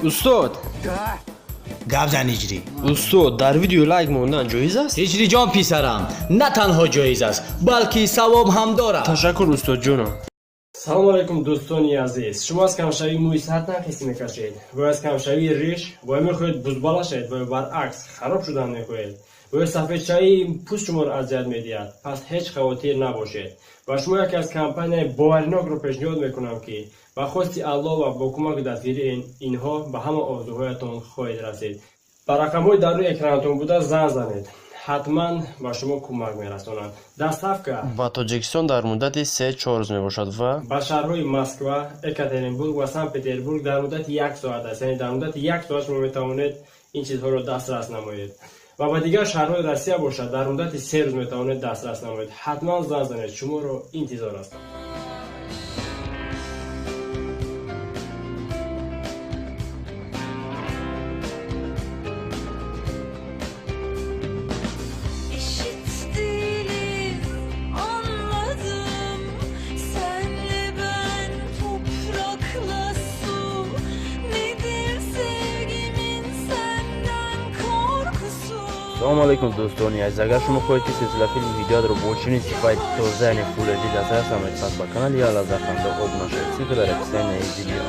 Устод. Гап зан Ҳиҷрӣ. Устод, дар видео лайк мондан ҷоиз аст? Ҳиҷрӣ ҷон писарам, на танҳо ҷоиз аст, балки савоб ҳам дорад. Ташаккур устод ҷонам. Салом алайкум дӯстони азиз. Шумо аз камшавии мӯи сар танқисӣ мекашед ва аз камшавии риш ва мехоҳед бузбала шавед ва баръакс хароб шудан мехоҳед ва сафедшавии пӯст шуморо азият медиҳад, пас ҳеҷ хавотир набошед. Ва шумо яке аз компанияи боваринокро пешниҳод мекунам, ки ба хости Аллоҳ ва бо кӯмаки дастгирии инҳо ба ҳама орзуҳоятон хоҳед расид. Ба рақамҳои дар рӯи экранатон буда занг занед, ҳатман ба шумо кӯмак мерасонанд. Доставка ба Тоҷикистон дар муддати 3-4 рӯз мебошад ва ба шаҳрҳои Москва, Екатеринбург ва Санкт-Петербург дар муддати 1 соат аст. Яъне дар муддати 1 соат шумо метавонед ин чизҳоро дастрас намоед. Ва ба дигар шаҳрҳои Россия бошад, дар муддати 3 рӯз метавонед дастрас намоед. Ҳатман занг занед, шуморо интизор ҳастам. Салом алейкум дӯстони азиз. Агар шумо хоҳед, ки силсила филми Ҳидоятро бо чунин сифати тоза, яъне Full HD дастрас намоед, пас ба канали Ялаза Ханда обуна шавед. Ссылка дар описанияи видео.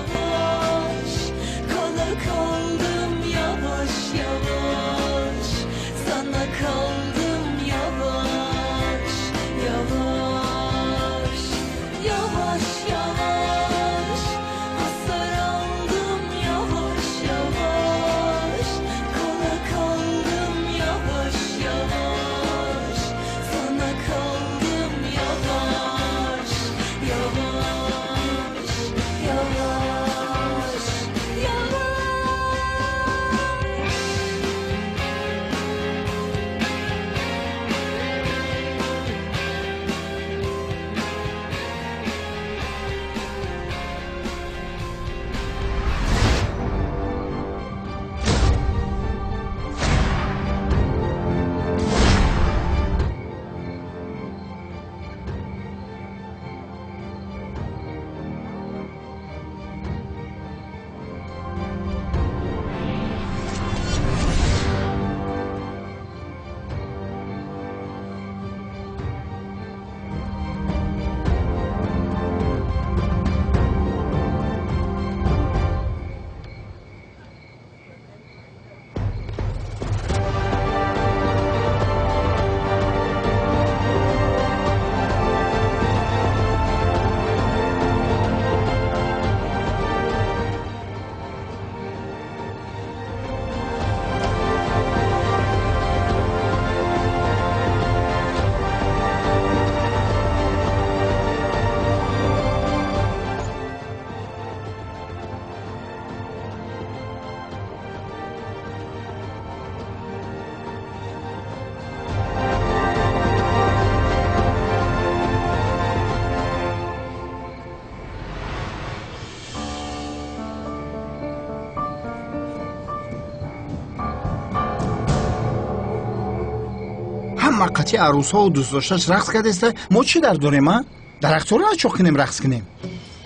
Ҳама қатъи арӯсҳову дӯстдошташ рақс кардеста, мо чӣ дар дорем, а? Дарахтҳоро начоқ кунем, рақс кунем.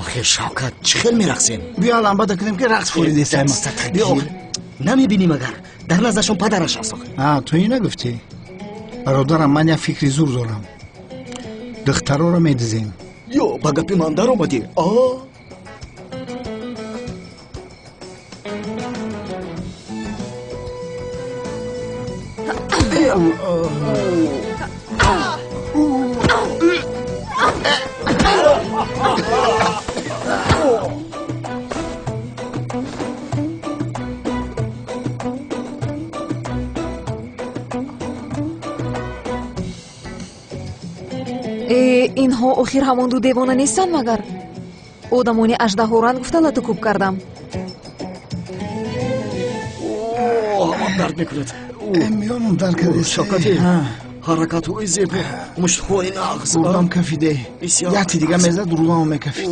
Охир Шавкат, чӣ хел мерақсем? Биё аламбада кунем, ки рақс фуридесем. Намебинӣ магар? Дар наздашон падараш аст охир. А, ту ин нагуфтӣ? Бародарам, ман як фикри зур дорам. Духтароро медизем. Ё, ба гапи ман даромадӣ? А? Инҳо охир ҳамон ду девона нестанд магар? Одамони аждаҳоранд гуфта лату кӯб кардам. Ҳамам дард мекунад. Миёнам дард кардест. Шавкати, ҳаракатҳои зебо, муштҳои нағз. Рудам кафиде. Яти дига мезад, рудамам мекафид.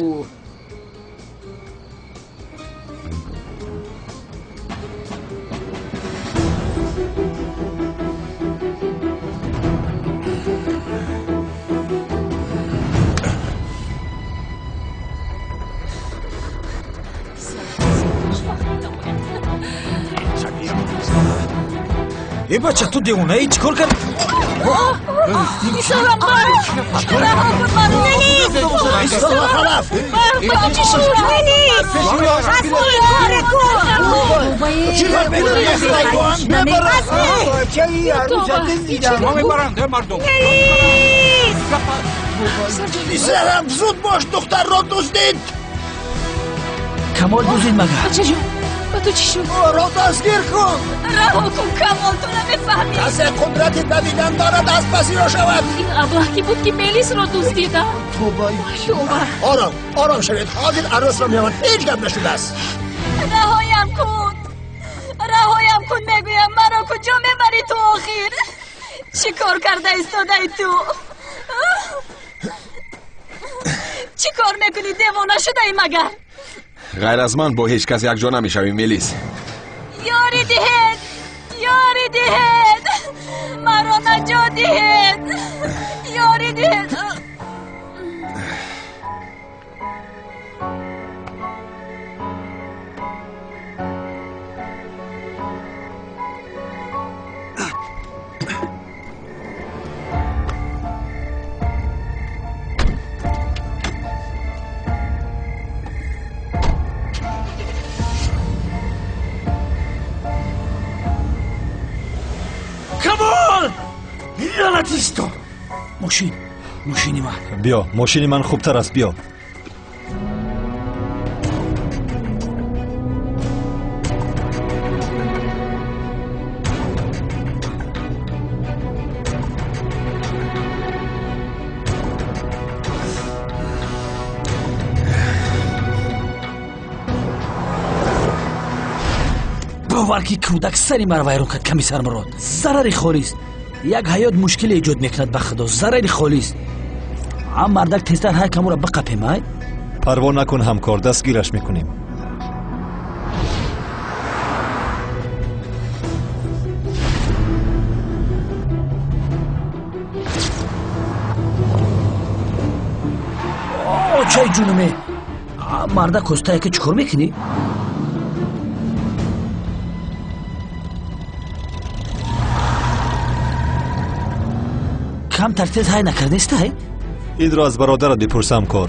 Э бача, ту девонаӣ, чӣ кор кард? Писарам, раҳо кун маро! Мелис! Аз кор кун! Мо мебаранд, э мардум! Мелис! Писарам, зуд бош, духтарро дуздид! Камол дуздид магар? Бачаҷон, ба ту чӣ шуд? Ӯро дастгир кун! Раҳо кун, Камол, ту намефаҳмӣ! Касе қудрати давидан дорад, аз паси ӯ шавад! Ин аблаҳ ки буд, ки Мелисро дуздида? Тоба! Ором, ором шавед, ҳозир арӯсро меовард, ҳеҷ гап нашудааст. Раҳоям кун! Раҳоям кун, мегӯям, маро куҷо мебарӣ ту охир? Чӣ кор карда истодаи ту? Чӣ кор мекунӣ, девона шудаӣ магар? Ғайр аз ман бо ҳеҷ кас якҷо намешавӣ, Мелис. Ёрӣ диҳед! Ёрӣ диҳед! Маро наҷот диҳед! Ёрӣ диҳед! Камол! Лаънатисто! Мошин, мошини ман. Биё, мошини ман хубтар аст, биё. Бовар ки кӯдак сари маро вайрон кард, комиссар Мурод. Зарари холист. Як ҳаёт мушкиле эҷод мекунад, ба худо, зарари холист. Ҳам мардак тезтар ҳай камура биқапем, ай? Парво накун, ҳамкор, дастгираш мекунем. Очай ҷунуме! Мардак костае ки чӣ кор мекунӣ? Камтар тез ҳай накардестай? Инро аз бародарат бипурс, ҳамкор.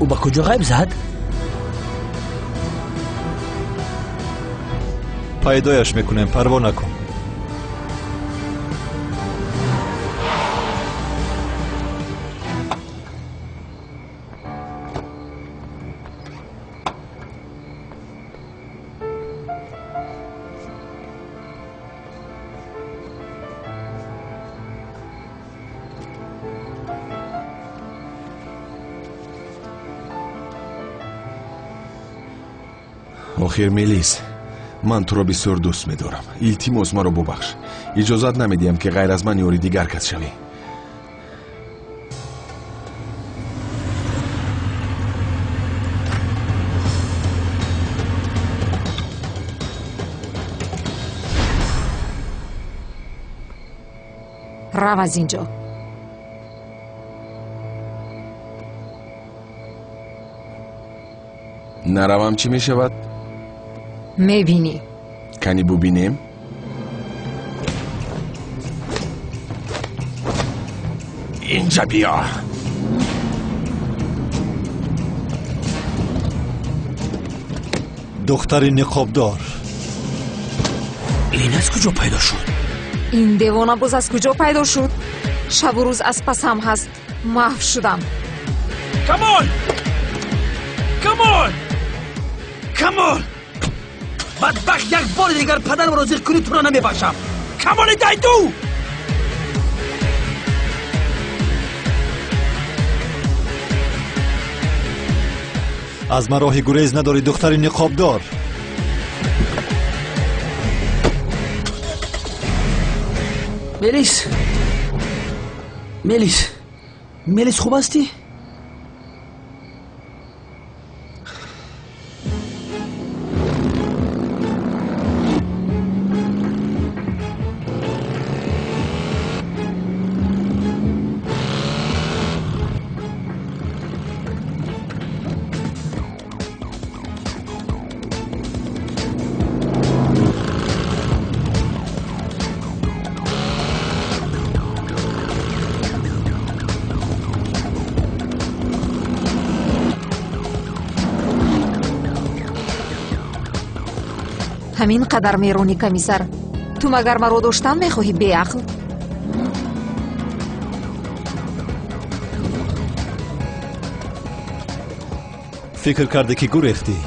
Ӯ ба куҷо ғайб зад? Пайдояш мекунем, парво накун. Охир, Мелис, ман туро бисёр дӯст медорам. Илтимос, маро бубахш. Иҷозат намедиҳам, ки ғайр аз ман ёри дигар кас шавӣ. Рав аз ин ҷо. Наравам, чӣ мешавад? Мебинӣ. Кани бубинем? Инҷа биё. Духтари ниқобдор. Ин аз куҷо пайдо шуд? Ин девона боз аз куҷо пайдо шуд? Шабу рӯз аз пасам ҳаст. Маҳв шудам. Камол! Камол! Камол! Бадбахт, як бори дигар падарамро зиқ кунӣ, туро намебахшам. Камоли дайду! Аз ман роҳи гурез надорӣ, духтари ниқобдор. Мелис, Мелис, Мелис, хуб ҳастӣ? Ҳамин қадар меронӣ, комиссар? Ту магар маро доштан мехоҳӣ, беақл? Фикр кардӣ, ки гурехтӣ.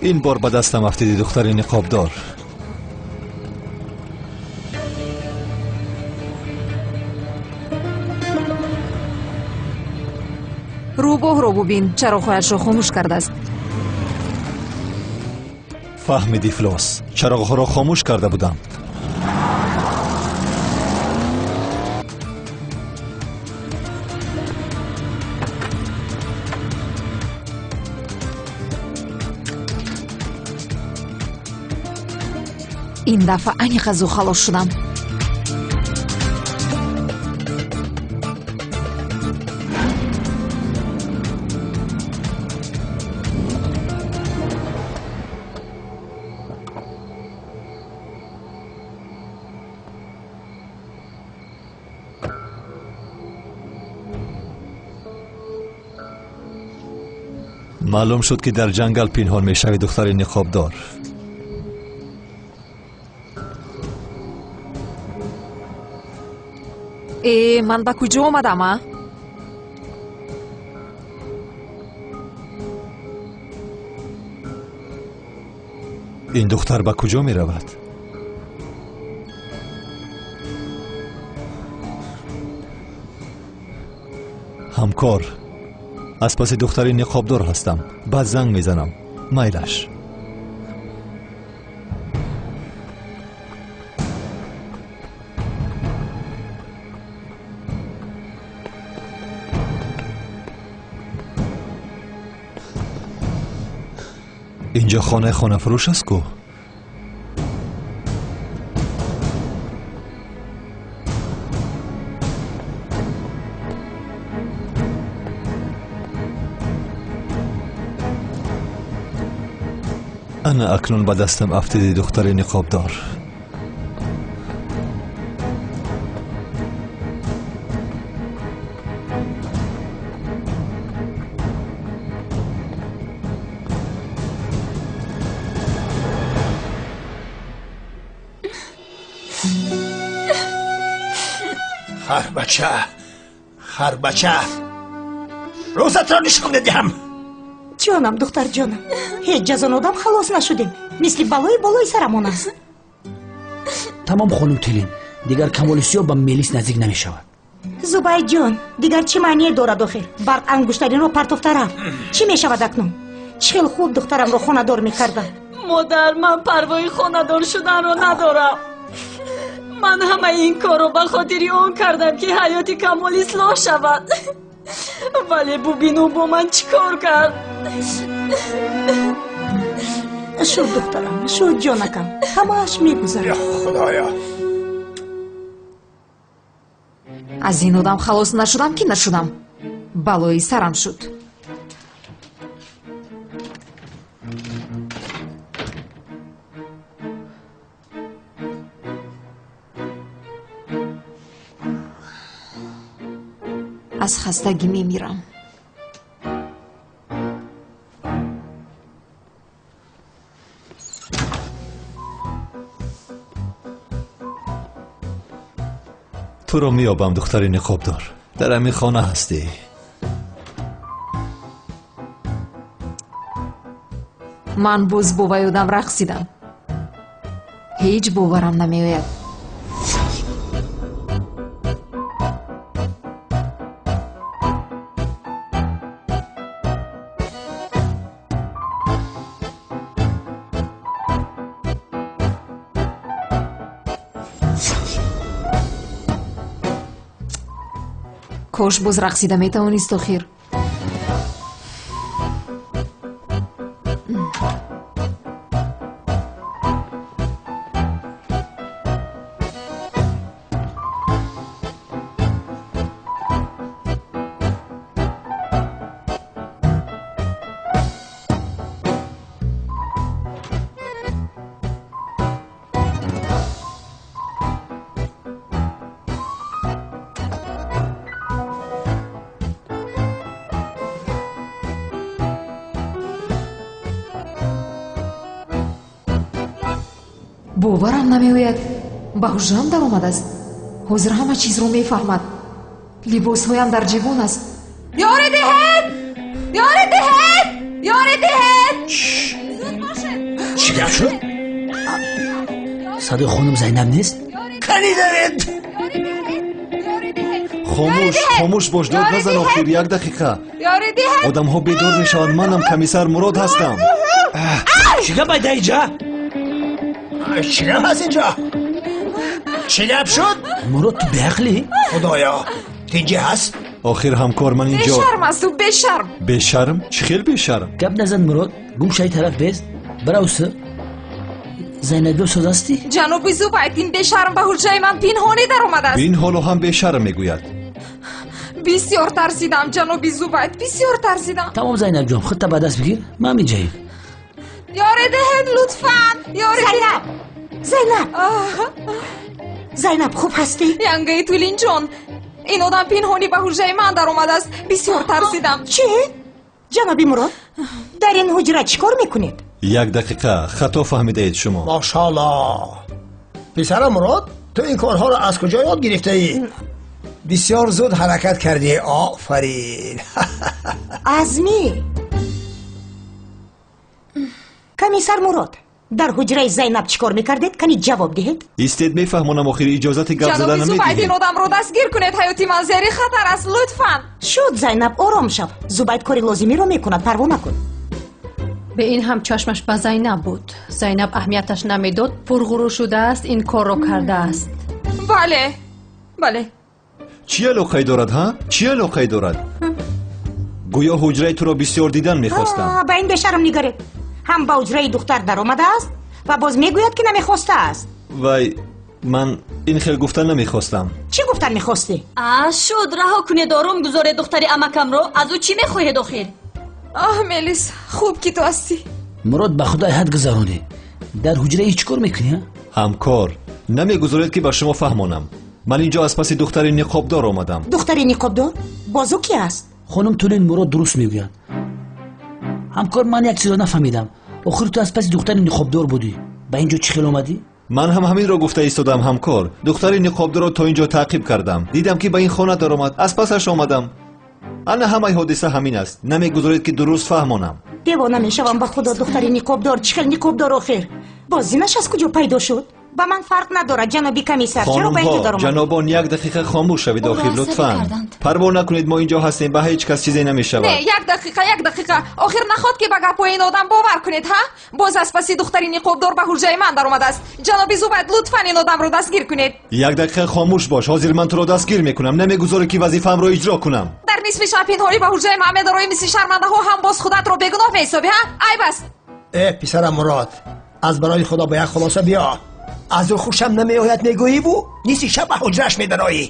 Ин бор ба дастам афтидӣ, духтари ниқобдор. Рӯбоҳро бубин, чароғҳояшро хомӯш кардааст. Фаҳмиди, ифлос, чароғҳоро хомӯш карда будам. Ин дафъа аниқ аз ӯ халос шудам. Маълум шуд, ки дар ҷангал пинҳон мешавӣ, духтари ниқобдор. Э, ман ба куҷо омадам, а? Ин духтар ба куҷо меравад? Ҳамкор, аз паси духтари ниқобдор ҳастам, баъд занг мезанам. Майлаш. Инҷо хонаи хонафурӯш аст ку? Ана акнун ба дастам афтиди, духтари ниқобдор. Харбача, харбача, рӯзатро нишон медиҳам. Ҷонам, духтарҷонам, ҳеҷ аз он одам халос нашудем. Мисли балои болои сарамон аст. Тамом, хонум Тилин, дигар Камоли Сиёҳ ба Мелис наздик намешавад. Зубайҷон, дигар чӣ маъние дорад охир? Барқ ангуштаринро партофта рафт. Чӣ мешавад акнун? Чӣ хел хуб духтарамро хонадор мекардам. Модар, ман парвои хонадор шуданро надорам. Ман ҳамаи ин корро ба хотири он кардам, ки ҳаёти Камол ислоҳ шавад. Вале бубин, ӯ бо ман чӣ кор кард. Шуд, духтарам, шуд, ҷонакам, ҳамааш мегузарад. Худоё! Аз ин одам халос нашудам, ки нашудам, балои сарам шуд. Аз хастагӣ мемирам. Туро меёбам, духтари ниқобдор, дар ҳамин хона ҳастӣ. Ман боз бо вай одам рақсидам. Ҳеҷ боварам намеояд. Кош боз рақсида метавонист охир. Боварам намеояд. Ба ҳуҷрам даромадааст. Ҳозир ҳама чизро мефаҳмад. Либосҳоям дар ҷивон аст. Ёре диҳед! Ёре диҳед! Ёре диҳед! Зуд бошед! Чӣ гап шуд? Садои хонум Зайнаб нест? Кани даред! Хомӯш, хомӯш бош, дод назан охир, як дақиқа. Одамҳо бедор мешаванд, манам комиссар Мурод ҳастам. Чӣ гап айда иҷа? Чӣ гап ҳаст инҷо? Чӣ гап шуд? Мурод, ту беақлӣ? Худоё, тинҷӣ ҳаст? Охир ҳамкор, ман инҷо. Бешарм аст ӯ, бешарм. Бешарм? Чӣ хел бешарм? Гап назан Мурод, гум шаи тараф бест. Баравса. Зайнаб соз ҳастӣ? Ҷаноби Зубайд, ин бешарм ба ҳуҷраи ман пинҳонӣ даромадааст. Ин ҳоло ҳам бешарм мегӯяд. Бисёр тарсидам, ҷаноби Зубайд, бисёр тарсидам. Тамом Зайнаб ҷон, худта ба даст бигир, ман меҷаем. Ёре диҳед лутфан, ёре. Зайнаб, Зайнаб, Зайнаб, хуб ҳастӣ? Янгаи Тулинҷон, ин одам пинҳонӣ ба ҳуҷраи ман даромадааст. Бисёр тарсидам. Чӣ? Ҷаноби Мурод, дар ин ҳуҷра чӣ кор мекунед? Як дақиқа, хато фаҳмидаед шумо. Машаалло. Писарам Мурод, ту ин корҳоро аз куҷо ёд гирифтаӣ? Бисёр зуд ҳаракат кардӣ, офарин. Азмӣ. Комиссар Мурод, дар ҳуҷраи Зайнаб чӣ кор мекардед? Кани ҷавоб диҳед. Истед, мефаҳмонам, охир иҷозати гап зада Ҷаноби Зубайд, намедиҳед. ин одамро дастгир кунед. Ҳаёти ман зери хатар аст, лутфан. Шуд, Зайнаб, ором шав. Зубайд кори лозимиро мекунад, парво накун. Бе ин ҳам чашмаш ба Зайнаб буд. Зайнаб аҳамияташ намедод, пурғурур шудааст, ин корро кардааст. Бале, бале. Чӣ алоқае дорад, ҳа? Чӣ алоқае дорад? Гӯё ҳуҷраи туро бисёр дидан мехостам. Ба ин бешарм нигаред. Ҳам ба ҳуҷраи духтар даромадааст ва боз мегӯяд, ки намехостааст. Вай, ман ин хел гуфтан намехостам. Чӣ гуфтан мехостӣ? А, шуд, раҳо кунед, ором гузоред духтари амакамро. Аз ӯ чӣ мехоҳед охир? Оҳ, Мелис, хуб ки ту ҳастӣ. Мурод, ба худой ҳад гузаронӣ. Дар ҳуҷраи чӣ кор мекунӣ? Ҳамкор, намегузоред ки ба шумо фаҳмонам. Ман инҷо аз паси духтари ниқобдор омадам. Духтари ниқобдор? Боз ӯ ки аст? Хонум Тулин, Мурод дуруст мегӯяд. Ҳамкор, ман як чизро нафаҳмидам. Охир ту аз паси духтари ниқобдор будӣ. Ба инҷо чӣ хел омадӣ? Ман ҳам ҳаминро гуфта истодам, ҳамкор. Духтари ниқобдорро то инҷо таъқиб кардам. Дидам ки ба ин хона даромад. Аз пасаш омадам. Ана ҳамаи ҳодиса ҳамин аст. Намегузоред ки дуруст фаҳмонам. Девона мешавам ба худо, духтари ниқобдор чӣ хел ниқобдор охир? Боз зинаш аз куҷо пайдо шуд? Ба ман фарқ надорад, ҷаноби комиссар, чаро ба инҷо Хонумҳо, даромадед? ҷанобон, як дақиқа хомӯш шавед охир, Ӯро асабӣ лутфан. карданд. Парво накунед, мо инҷо ҳастем, ба ҳеҷ кас чизе намешавад. Не, як дақиқа, як дақиқа. Охир наход ки ба гапҳои ин одам бовар кунед, ҳа? Боз аз паси духтари ниқобдор ба ҳуҷраи ман даромадааст. Ҷаноби Зубайд, лутфан ин одамро дастгир кунед. Як дақиқа хомӯш бош, ҳозир ман туро дастгир мекунам. Намегузорӣ ки вазифаамро иҷро кунам. Дар нисфи шаб пинҳонӣ ба ҳуҷраи ман медароӣ, мисли шармандаҳо ҳам боз худатро бегуноҳ меҳисобӣ, ҳа? Айб аст. Э, писарам Мурод, аз барои худо ба як хулоса биё. Аз ӯ хушам намеояд мегӯиву нисфи шаб ба ҳуҷраш медароӣ.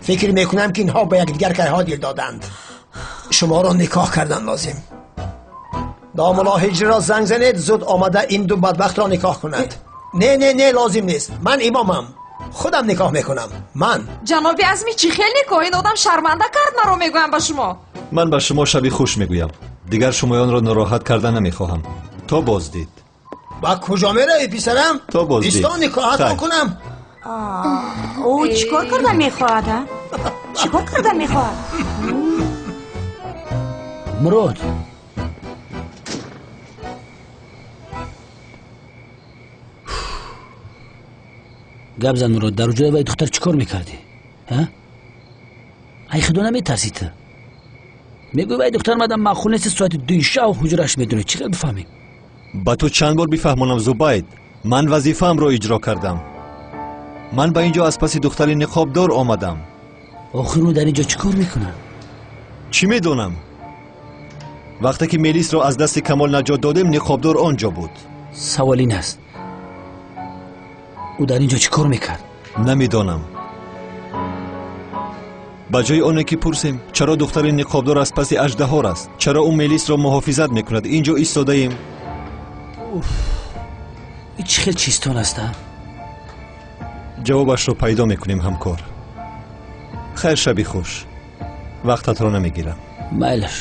Фикр мекунам, ки инҳо ба якдигар кайҳо дил доданд. Шуморо никоҳ кардан лозим. Домулло Ҳиҷриро занг занед, зуд омада ин ду бадбахтро никоҳ кунад. Не, не, не, лозим нест. Ман имомам, худам никоҳ мекунам. Ман. Ҷаноби Азмӣ, чӣ хел никоҳ? Ин одам шарманда кард маро, мегӯям ба шумо. Ман ба шумо шаби хуш мегӯям. Дигар шумоёнро нороҳат карда намехоҳам. То боздид. Ба куҷо меравӣ, писарам? То боздид. Истон, никоҳатро Хайр. кунам. Ӯ чӣ кор кардан мехоҳад, а? Чӣ кор кардан мехоҳад? Мурод, гап зан Мурод, дар ҳуҷраи вай духтар чӣ кор мекардӣ? Ҳа? Ай худо наметарсӣ ту? Мегӯй вай духтар мадам маъқул нест, соати дуи шав ҳуҷраш медонӣ. Чӣ хел бифаҳмем? Ба ту чанд бор бифаҳмонам, Зубайд? Ман вазифаамро иҷро кардам. Ман ба инҷо аз паси духтари ниқобдор омадам. Охир ӯ дар ин ҷо чӣ кор мекунад? Чӣ медонам? Вақте ки Мелисро аз дасти Камол наҷот додем, ниқобдор он ҷо буд. Савол ин аст, ӯ дар ин ҷо чӣ кор мекард? Намедонам. Ба ҷои оне ки пурсем, чаро духтари ниқобдор аз паси аждаҳор аст, чаро ӯ Мелисро муҳофизат мекунад, ин ҷо истодаем. Ин чӣ хел чизтон аст, а? Ҷавобашро пайдо мекунем, ҳамкор. Хайр, шаби хуш. Вақтатро намегирам. Майлаш.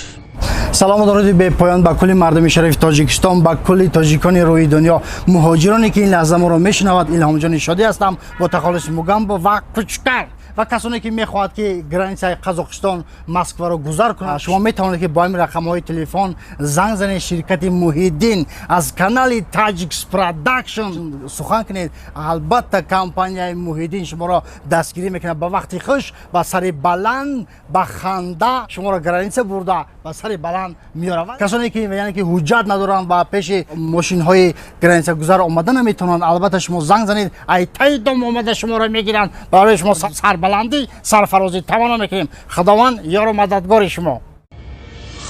Салому дуруди бепоён ба кулли мардуми шарифи Тоҷикистон, ба кулли тоҷикони рӯи дунё, муҳоҷироне ки ин лаҳза моро мешунавад. Илҳомҷони Шодӣ ҳастам бо тахаллуси Мугамбо ва Кучкар ва касоне ки мехоҳад ки границаи Қазоқистон Москваро гузар кунад, шумо метавонед ки бо ҳамин рақамҳои телефон занг занед. Ширкати Муҳиддин аз канали Таҷикс Продакшн сухан кунед. Албатта компанияи Муҳиддин шуморо дастгирӣ мекунад. Ба вақти хуш, ба сари баланд, ба ханда шуморо граница бурда ба сари баланд меоравад. Касоне ки яъне ки ҳуҷҷат надоранд ва пеши мошинҳои границагузар омада наметавонанд, албатта шумо занг занед, ай таи дом омада шуморо мегиранд. Барои шумо сарбаландӣ, сарфарозӣ таманно мекунем. Худованд ёру мададгори шумо.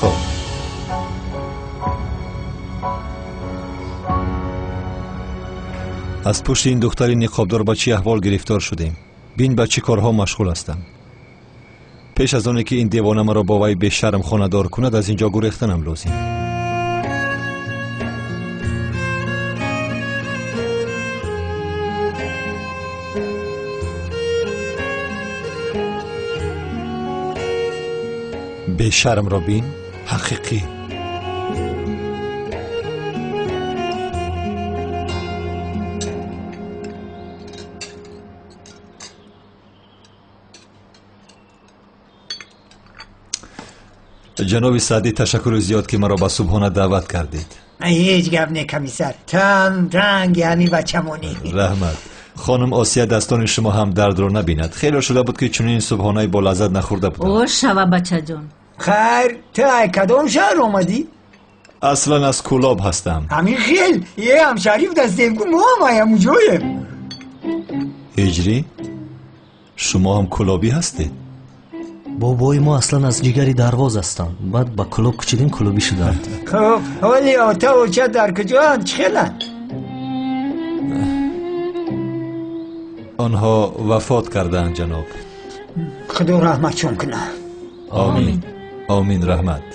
Хоб, аз пушти ин духтари ниқобдор ба чӣ аҳвол гирифтор шудем? Бин ба чӣ корҳо машғул ҳастам. Пеш аз оне ки ин девона маро бо вай бешарм хонадор кунад, аз ин ҷо гурехтанам лозим. Бешармро бин, ҳақиқӣ. Ҷаноби Саъдӣ, ташаккури зиёд ки маро ба субҳона даъват кардед. Ҳеҷ гап не, комиссар. Тан ранги ҳамин бачамонӣ. Раҳмат. Хонум Осия, дастони шумо ҳам дардро набинад. Хеле шуда буд ки чунин субҳонаи болаззат нахӯрда будам. О, шава бачаҷон. Хайр, ту ай кадом шаҳр омадӣ? Аслан аз Кӯлоб ҳастам. Ҳамин хел е ҳамшаҳрӣ будастем, ку мо ҳам ай ҳамуҷоем. Ҳиҷрӣ, шумо ҳам кӯлобӣ ҳастед? Бобои мо аслан аз ҷигари Дарвоз ҳастанд. Баъд ба Кӯлоб кӯчидем, кӯлобӣ шуданд. Хуб, ҳоли ота оча дар куҷоанд, чӣ хеланд? Онҳо вафот кардаанд, ҷаноб. Худо раҳматшон кунад. Омин, омин, раҳмат.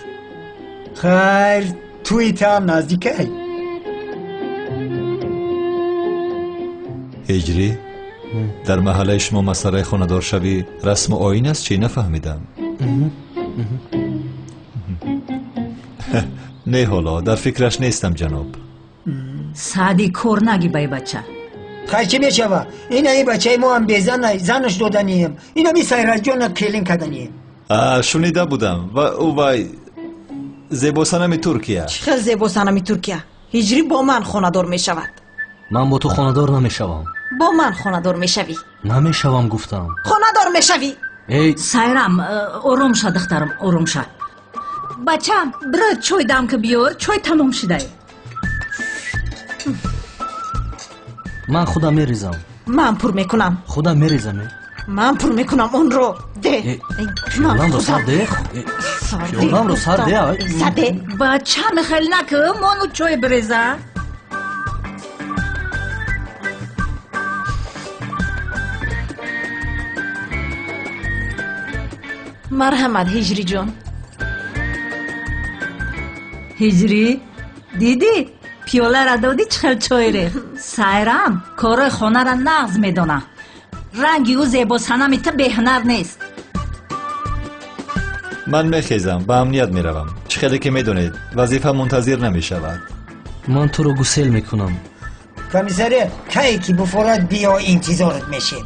Хайр, тӯи таам наздикай? Ҳиҷрӣ, дар маҳаллаи шумо масъалаи хонадоршавӣ расму оин аст, чӣ? Нафаҳмидам. Не, ҳоло дар фикраш нестам, ҷаноб. Саъдӣ, кор наги бай бача. Хайр, чӣ мешава? Ина ин бачаи мо ҳам безан, занаш доданием. Инами Сайраҷона келин каданием. Шунида будам. Ва ӯ вай зебосанами Туркия. Чӣ хел зебосанами Туркия? Ҳиҷрӣ бо ман хонадор мешавад. Ман бо ту хонадор намешавам. Бо ман хонадор мешавӣ. Намешавам, гуфтам. Хонадор мешавӣ. Эй Сайрам, ором ша, духтарам, ором ша. Бачам, бира чой дам ки биёр, чой тамом шудай. Ман худам мерезам. Ман пур мекунам. Худам мерезам. Ман пур мекунам онро. Де. Пиёламро сар де. Пиёламро сар де. Саде. Бачам, хел наку, мону чой биреза. Марҳамат, Ҳиҷриҷон. Ҳиҷрӣ, дидӣ? Пиёлара додӣ, чӣ хел чой рехт. Сайрам корҳои хонара нағз медона. Ранги ӯ зебосанами ту беҳунар нест. Ман мехезам, ба амният меравам. Чӣ хеле ки медонед, вазифа мунтазир намешавад. Ман туро гусел мекунам. Комиссаре, кае ки буфорад биё, интизорат мешем.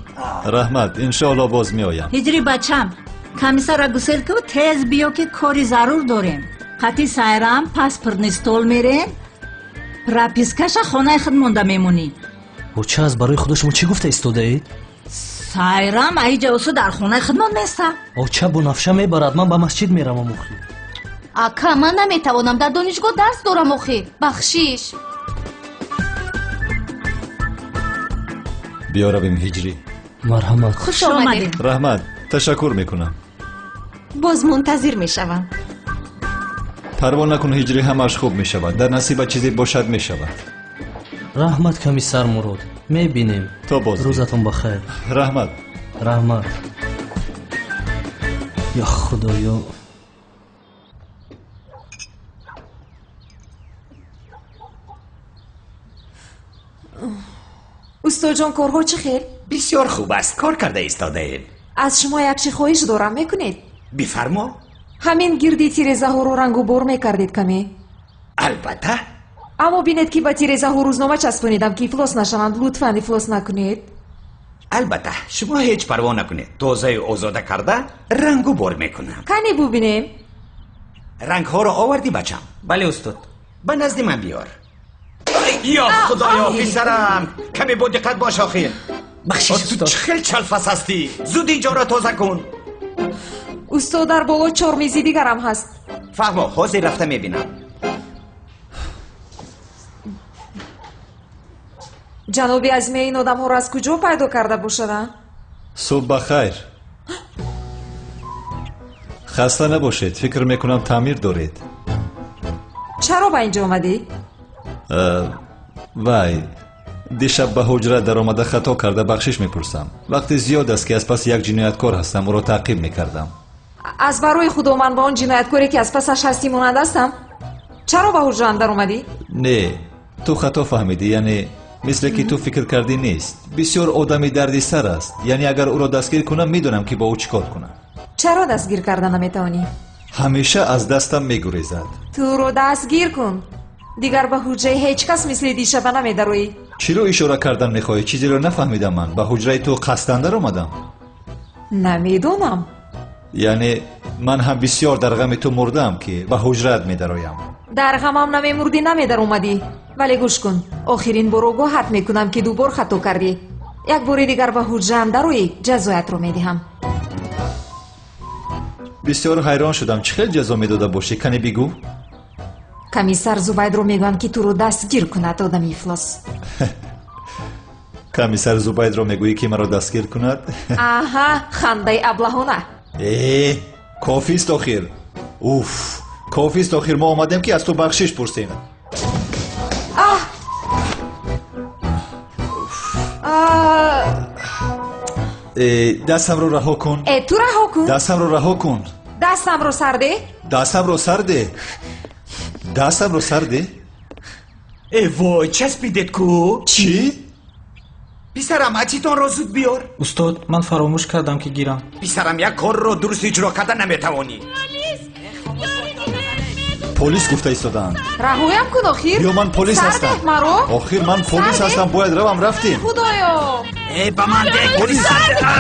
Раҳмат, иншоалло боз меоям. Ҳиҷрӣ бачам, комиссара гусел ку, тез биё ки кори зарур дорем. Қати Сайрам паспортный стол мерем, пропискаша хонаи худ монда мемонӣ. Оча, аз барои худо шумо чӣ гуфта истодаед? Сайрам аиҷа усу дар хонаи худмон места. Оча бунафша мебарад, ман ба масҷид меравам охи. Ака, ман наметавонам, дар донишгоҳ дарс дорам охи. Бахшиш. Биё равем, Ҳиҷрӣ. Марҳамат. Хуш омадед. Раҳмат. Ташаккур мекунам. Боз мунтазир мешавам. Парво накун ҳиҷрӣ, ҳамааш хуб мешавад. Дар насиба чизе бошад мешавад. Раҳмат комиссар Мурод. Мебинем. То боз. Рӯзатон бахайр. Раҳмат. Раҳмат. Ё Худоё. Устоҷон, корҳо чӣ хел? Бисёр хуб аст, кор карда истодаем. Аз шумо як чӣ хоҳиш дорам, мекунед? Бифармо. Ҳамин гирди тирезаҳоро рангубор мекардед каме? Албатта. Аммо бинед, ки ба тирезаҳо рӯзнома часпонидам, ки ифлос нашаванд. Лутфан ифлос накунед. Албатта, шумо ҳеҷ парво накунед. Тозаю озода карда рангубор мекунам. Кане бубинем. Рангҳоро овардӣ, бачам? Бале, устод. Ба назди ман биёр. Ё Худоё, писарам, каме бо диққат бош охир. Бахшиш, устод. Ту чӣ хел чалфас ҳастӣ? Зуд инҷоро тоза кун. Устод, дар боло чормези дигарам ҳаст. Фаҳмо, ҳозир рафта мебинам. Ҷаноби Азме ин одамҳоро аз куҷо пайдо карда бошада? Субҳ бахайр. Хаста набошед, фикр мекунам таъмир доред. Чаро ба инҷо омадӣ? Вай, дишаб ба ҳуҷра даромада хато карда бахшиш мепурсам. Вақти зиёд аст, ки аз паси як ҷинояткор ҳастам, ӯро таъқиб мекардам. Аз барои худо ман ба он ҷинояткоре, ки аз пасаш ҳастӣ, монанд ҳастам? Чаро ба ҳуҷраам даромадӣ? Не, ту хато фаҳмидӣ, яъне мисле ки ту фикр кардӣ нест. Бисёр одами дарди сар аст, яъне агар ӯро дастгир кунам, медонам, ки бо ӯ чӣ кор кунам. Чаро дастгир карда наметавонӣ? Ҳамеша аз дастам мегурезад. Туро дастгир кун, дигар ба ҳуҷраи ҳеҷ кас мисли дишаба намедароӣ. Чиро ишора кардан мехоҳӣ? Чизеро нафаҳмидам. Ман ба ҳуҷраи ту қасдан даромадам. Намедонам. Яъне ман ҳам бисёр дар ғами ту мурдаам, ки ба ҳуҷраат медароям. Дар ғамам намемурдӣ, намедаромадӣ. Вале гӯш кун, охирин бор огоҳат мекунам, ки ду бор хато кардӣ. Як бори дигар ба ҳуҷраам дароӣ, ҷазоятро медиҳам. Бисёр ҳайрон шудам. Чӣ хел ҷазо медода бошӣ? Кане бигӯ. Комиссар Зубайдро мегӯям, ки туро дастгир кунад, одами ифлос. Комиссар Зубайдро мегӯӣ, ки маро дастгир кунад? Аҳа, хандаи аблаҳона. Э, кофист охир. Уф, кофист охир. Мо омадем, ки аз ту бахшиш пурсем. Дастамро раҳо кун. Э, ту раҳо кун. Дастамро раҳо кун. Дастамро сарде. Дастамро сарде. Дастамро сарде. Э вой, часпидед ку? Чӣ? Писарам, ачитонро зуд биёр. Устод, ман фаромӯш кардам, ки гирам. Писарам, як корро дуруст иҷро карда наметавонӣ. Полис гуфта истодаанд. Раҳоям кун охир. Ё ман полис ҳастам. Маро? Охир ман полис ҳастам, бояд равам. Рафтем. Худоё. Э, ба ман де, полис.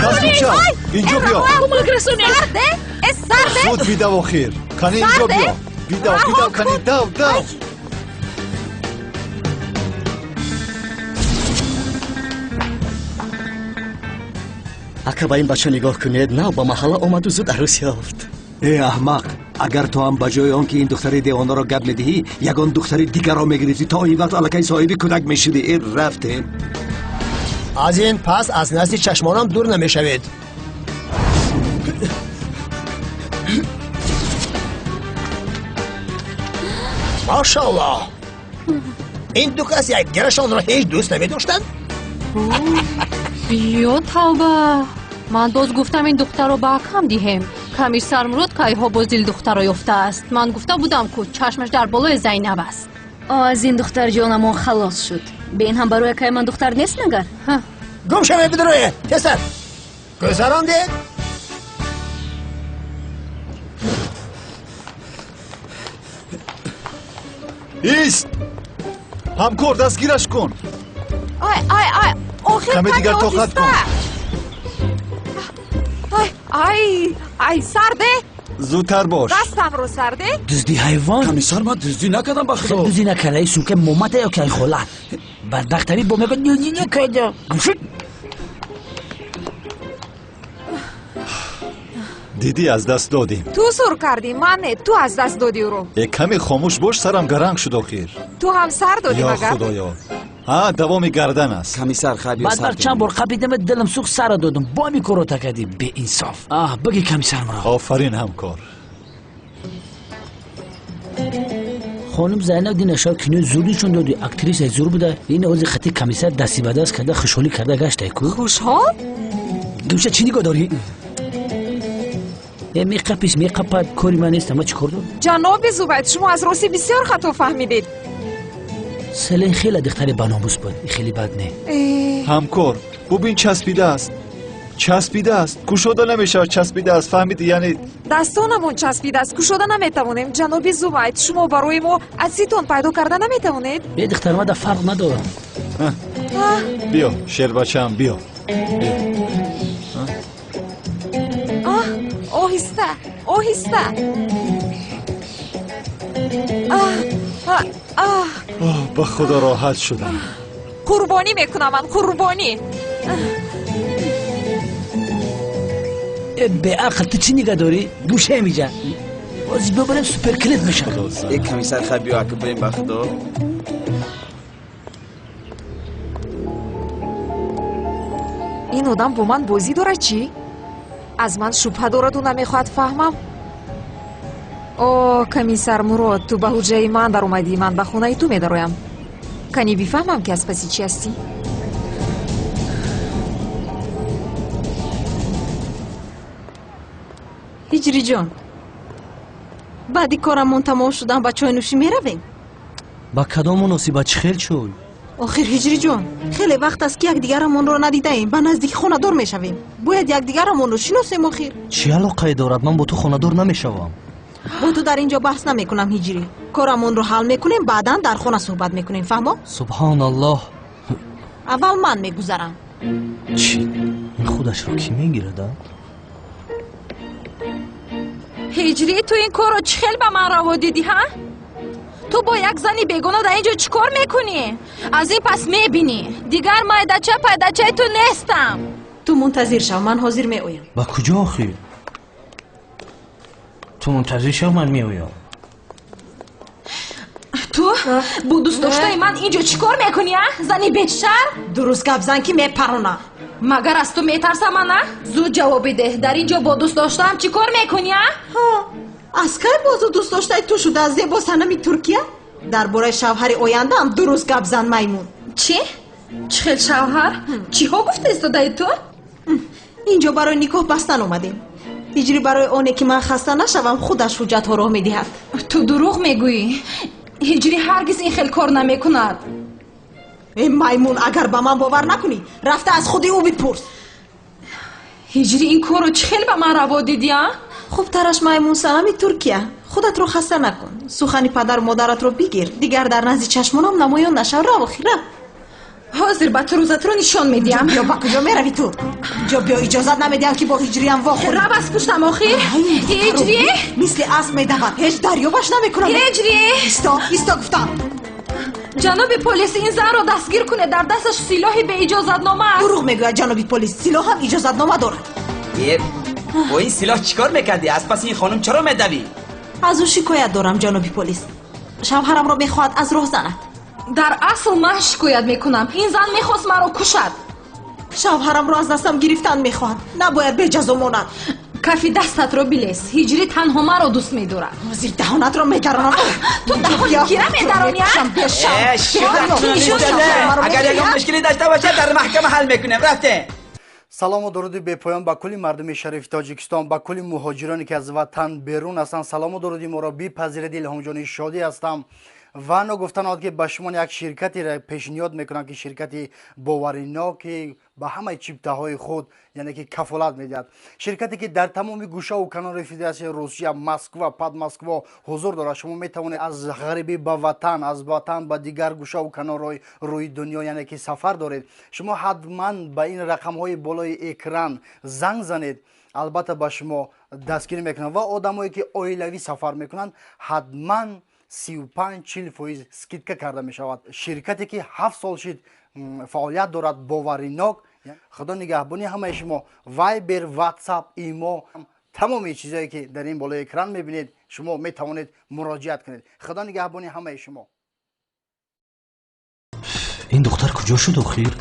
Даст бикшав. Инҷо биё. Кӯмак расонед. Сарде? Э, сарде? Зуд бидав охир. Кани инҷо биё. Бидав, бидав, кани дав, дав. Ака, ба ин бача нигоҳ кунед, нав ба маҳалла омаду зуд арӯс ёфт. Э аҳмақ, агар ту ҳам ба ҷои он ки ин духтари девонаро гап медиҳӣ, ягон духтари дигарро мегирифтӣ, то ин вақт аллакай соҳиби кӯдак мешудӣ. Э, рафтем. Аз ин пас аз назди чашмонам дур намешавед. Машааллоҳ, ин ду кас якдигарашонро ҳеҷ дӯст намедоштанд? Ё тавба, ман боз гуфтам ин духтарро ба акам диҳем. Комиссар Мурод кайҳо боз дил духтарро ёфтааст. Ман гуфта будам, ку чашмаш дар болои Зайнаб аст. О, аз ин духтар ҷонамон халос шуд. Бе ин ҳам барои акай ман духтар нест магар? Гум шавед, бидурое, тезтар гузарондед. Ист! Ҳамкор, дастгираш кун. Ай, ай, ай, охир. Каме дигар тоқат кун. Ай, ай, ай, сарде. Зудтар бош. Дастамро сарде. Дуздӣ ҳайвон. Комиссар, ман дуздӣ накардам, ба худо. Дуздӣ накарда, сумка момата ё ки ай хола. Бадбахтари бо мегӯяд дуздӣ накарда. Гум шуд. Дидӣ, аз даст додем. Ту сур кардӣ, ман не, ту аз даст додӣ ӯро. Э, каме хомӯш бош, сарам гаранг шуд охир. Ту ҳам сар додӣ Ё магар? Худоё, Ҳа, давоми гардан аст. Комиссар, хай биё сар. Баъд чанд бор қапидам, дилам сӯхт, сара додам. Бо ҳамин корро такардӣ, беинсоф. Аҳ, бигӣ комиссар Мурод. Офарин, ҳамкор. Хонум Зайнаб динаша кинои зур нишон доди, актрисаи зур буда. Ин ози хати комиссар дасти ба даст карда, хушҳолӣ карда гаштай ку. Хушҳол? Гӯша чӣ нигоҳ дорӣ? Э, меқапиш, меқапад, кори ман нест, ама чӣ кор дорам? Ҷаноби Зубайд, шумо аз росӣ бисёр хато фаҳмидед. Селен хеле духтари баномус буд, хеле бад не. Ҳамкор, бубин, часпидааст. Часпидааст, кушода намешавад, часпидааст, фаҳмидӣ? Яъне дастонамон часпидааст, кушода наметавонем. Ҷаноби Зубайд, шумо барои мо ацетон пайдо карда наметавонед? Е, духтар, мада фарқ надорам. Биё, шербачаам, биё. Оҳиста, оҳиста. Ба худо роҳат шудам. Қурбонӣ мекунам ман, қурбонӣ. Беақл, ту чӣ нигоҳ дорӣ? Гӯша миҷа. Боз бибарем, суперклип мешавад. Э, комиссар, хай биё, ака, бирем, ба худо. Ин одам бо ман бозӣ дорад чӣ? Аз ман шубҳа дораду намехоҳад фаҳмам? О, комиссар Мурод, ту ба ҳуҷраи ман даромадӣ, ман ба хонаи ту медароям. Кани бифаҳмам, ки аз паси чӣ ҳастӣ? Ҳиҷриҷон, баъди корамон тамом шудан ба чойнӯшӣ меравем? Ба кадом муносибат, чӣ хел чой? Охир, ҳиҷриҷон, хеле вақт аст, ки якдигарамонро надидаем, ба наздики хонадор мешавем, бояд якдигарамонро шиносем охир. Чӣ алоқае дорад? Ман бо ту хонадор намешавам. Бо ту дар ин ҷо баҳс намекунам, ҳиҷрӣ. Корамонро ҳал мекунем, баъдан дар хона суҳбат мекунем, фаҳмо? Субҳоналлоҳ. Аввал ман мегузарам. Чӣ? Ин худашро кӣ мегирад, а? Ҳиҷрӣ, ту ин корро чӣ хел ба ман раво дидӣ, ҳа? Ту бо як зани бегона дар ин ҷо чӣ кор мекунӣ? Аз ин пас мебинӣ, дигар майдача пайдачаи ту нестам. Ту мунтазир шав, ман ҳозир меоям. Ба куҷо охир? Ту мунтазир шав, ман меоям. Ту бо дӯстдоштаи ман ин ҷо чӣ кор мекунӣ, а? Зани бешарм? Дуруст гап зан, ки мепаронам. Магар аз ту метарсам, ана? Зуд ҷавоб бидеҳ, дар ин ҷо бо дӯстдоштаам чӣ кор мекунӣ, а? Аз кай бозу дӯстдоштаи ту шуда, зебо санами Туркия? Дар бораи шавҳари ояндаам дуруст гап зан, маймун. Чӣ? Чӣ хел шавҳар? Чиҳо гуфта истодаи ту? Ин ҷо барои никоҳ бастан омадем. Ҳиҷрӣ барои оне ки ман хаста нашавам, худаш ҳуҷҷатҳо роҳ медиҳад. Ту дурӯғ мегӯӣ. Ҳиҷрӣ ҳаргиз ин хел кор намекунад. Э, маймун, агар ба ман бовар накунӣ, рафта аз худи ӯ бипурс. Ҳиҷрӣ, ин корро чӣ хел ба ман раво дидӣ, а? Хубтараш, маймун санами Туркия, худатро хаста накун, сухани падару модаратро бигир, дигар дар назди чашмонам намоён нашав. Рав, охир, рав. Ҳозир ба ту рӯзатро нишон медиҳам. Биё, ба куҷо меравӣ ту? Ҷо биё, иҷозат намедиҳам, ки бо ҳиҷриям вохӯрӣ. Рав аз пуштам, охир. Ҳиҷрӣ, мисли асп медавад, ҳеҷ дарёбаш намекунам. Ҳиҷрӣ, исто, исто гуфтам. Ҷаноби полис, ин занро дастгир кунед, дар дасташ силоҳи беиҷозатнома аст. Дурӯғ мегӯяд, ҷаноби полис, силоҳ ҳам иҷозатнома дорад. Бо ин силоҳ чӣ кор мекардӣ? Аз паси ин хонум чаро медавӣ? Аз ӯ шикоят дорам, ҷаноби полис, шавҳарамро мехоҳад аз роҳ занад. Дар асл ман шикоят мекунам, ин зан мехост маро кушад. Шавҳарамро аз дастам гирифтан мехоҳад, набояд беҷазо монад. Кафи дастатро билес, ҳиҷрӣ танҳо маро дӯст медорад. Ҳозир даҳонатро медаронам. Ту даҳони кира медаронӣ? Агар ягон мушкилӣ дошта бошад, дар маҳкама ҳал мекунем. Рафте. Салому дуруди бепоён ба кулли мардуми шарифи Тоҷикистон, ба кулли муҳоҷироне, ки аз ватан берун ҳастанд. Салому дуруди моро бипазиред. Илҳомҷони Шодӣ ҳастам ва ногуфта наояд, ки ба шумо як ширкатеро пешниҳод мекунам, ки ширкати боваринок, ки ба ҳамаи чиптаҳои худ, яъне ки кафолат медиҳад, ширкате ки дар тамоми гӯшаву канори Федератсияи Русия, Москва, Подмосква ҳузур дорад. Шумо метавонед аз ғарибӣ ба ватан, аз ватан ба дигар гӯшаву канорҳои рӯи дунё, яъне ки сафар доред. Шумо ҳатман ба ин рақамҳои болои экран занг занед, албатта ба шумо дастгирӣ мекунанд. Ва одамое ки оилавӣ сафар мекунанд, ҳатман 35-40% скидка карда мешавад. Ширкате ки 7 сол шид фаъолият дорад, боваринок. Худо нигаҳбони ҳамаи шумо. Вайбер, Ватсап, Имо, тамоми чизое ки дар ин болои экран мебинед, шумо метавонед муроҷиат кунед. Худо нигаҳбони ҳамаи шумо. Ин духтар Духтар куҷо шуд охир?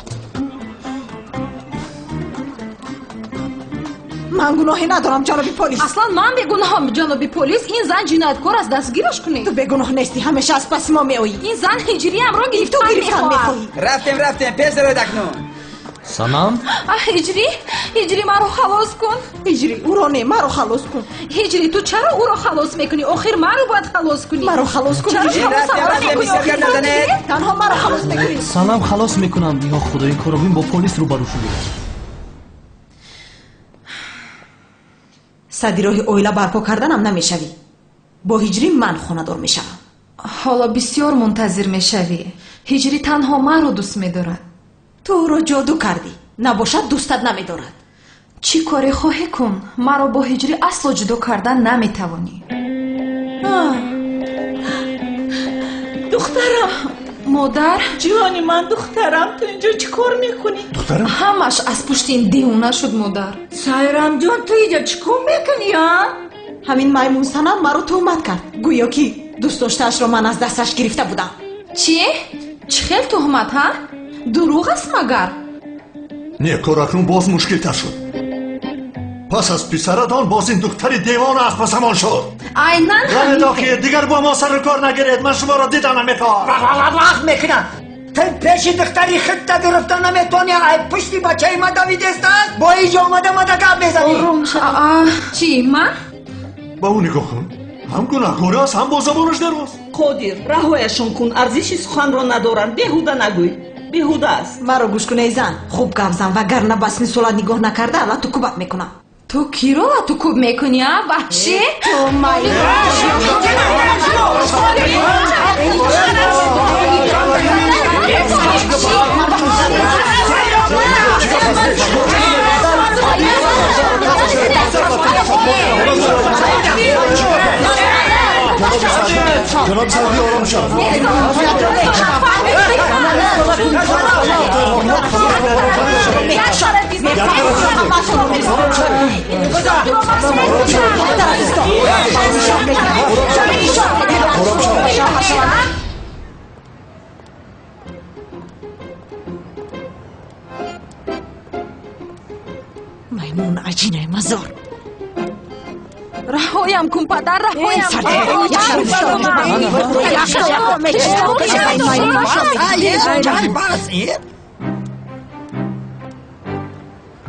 Ман гуноҳе надорам, ҷаноби полис. Аслан ман бегуноҳам, ҷаноби полис. Ин зан ҷинояткор аст, дастгираш кунед. Ту бегуноҳ нестӣ, ҳамеша аз паси мо меоӣ. Ин зан ҳиҷриямро гирифтан мехоҳад. Рафтем, рафтем, пеш дароед акнун. Санам? Ҳиҷрӣ, ҳиҷрӣ, маро халос кун. Ҳиҷрӣ, ӯро не, маро халос кун. Ҳиҷрӣ, ту чаро ӯро халос мекунӣ? Охир маро бояд халос кунӣ. Маро халос кун. Танҳо маро халос мекунӣ. Санам, халос мекунам. Ё Худо, ин корро бин, бо полис рӯбарӯ шудем. Сади роҳи оила барпо карданам намешавӣ. Бо ҳиҷрӣ ман хонадор мешавам. Ҳоло бисёр мунтазир мешавӣ. Ҳиҷрӣ танҳо маро дӯст медорад. Ту ӯро ҷоду кардӣ, набошад дӯстат намедорад. Чӣ коре хоҳӣ кун, маро бо ҳиҷрӣ асло ҷудо кардан наметавонӣ. Духтарам. Модар. Ҷони ман, духтарам, ту инҷо чӣ кор мекунӣ? Духтарам? Ҳамаш аз пушти ин девона шуд, модар. Сайрамҷон, ту инҷо чӣ кор мекунӣ, а? Ҳамин маймун Санам маро туҳмат кард, гӯё ки дӯстдоштаашро ман аз дасташ гирифта будам. Чӣ? Чӣ хел туҳмат, ҳа? Дурӯғ аст магар? Не, кор акнун боз мушкилтар шуд. Пас аз писаратон боз ин духтари девона аз пасамон шуд. Айнан ҳамин. Охир дигар бо мо сару кор нагиред, ман шуморо дида намехоҳам. Вақт мекунам. Ту пеши духтари худта гирифта наметавонӣ, ай пушти бачаи ма давидестааст, бо инҷо омада мада гап мезанӣ. Ором шав. Чӣ, ман? Ба ӯ нигоҳ кун. Ҳам гунаҳкор аст, ҳам бо забонаш дароз. Қодир, раҳояшон кун, арзиши суханро надоранд, беҳуда нагӯй. Беҳуда аст. Маро гӯш кун, эй зан, хуб гап зан, вагарна ба сини солат нигоҳ накарда лату кӯбат мекунам. Ту киро лату кӯб мекунӣ, а, ваҳшӣ? Ту майли. Ҷаноби сарди, ором шав. Маймун аҷинаи мазор. Раҳоям кун, падар, раҳоям.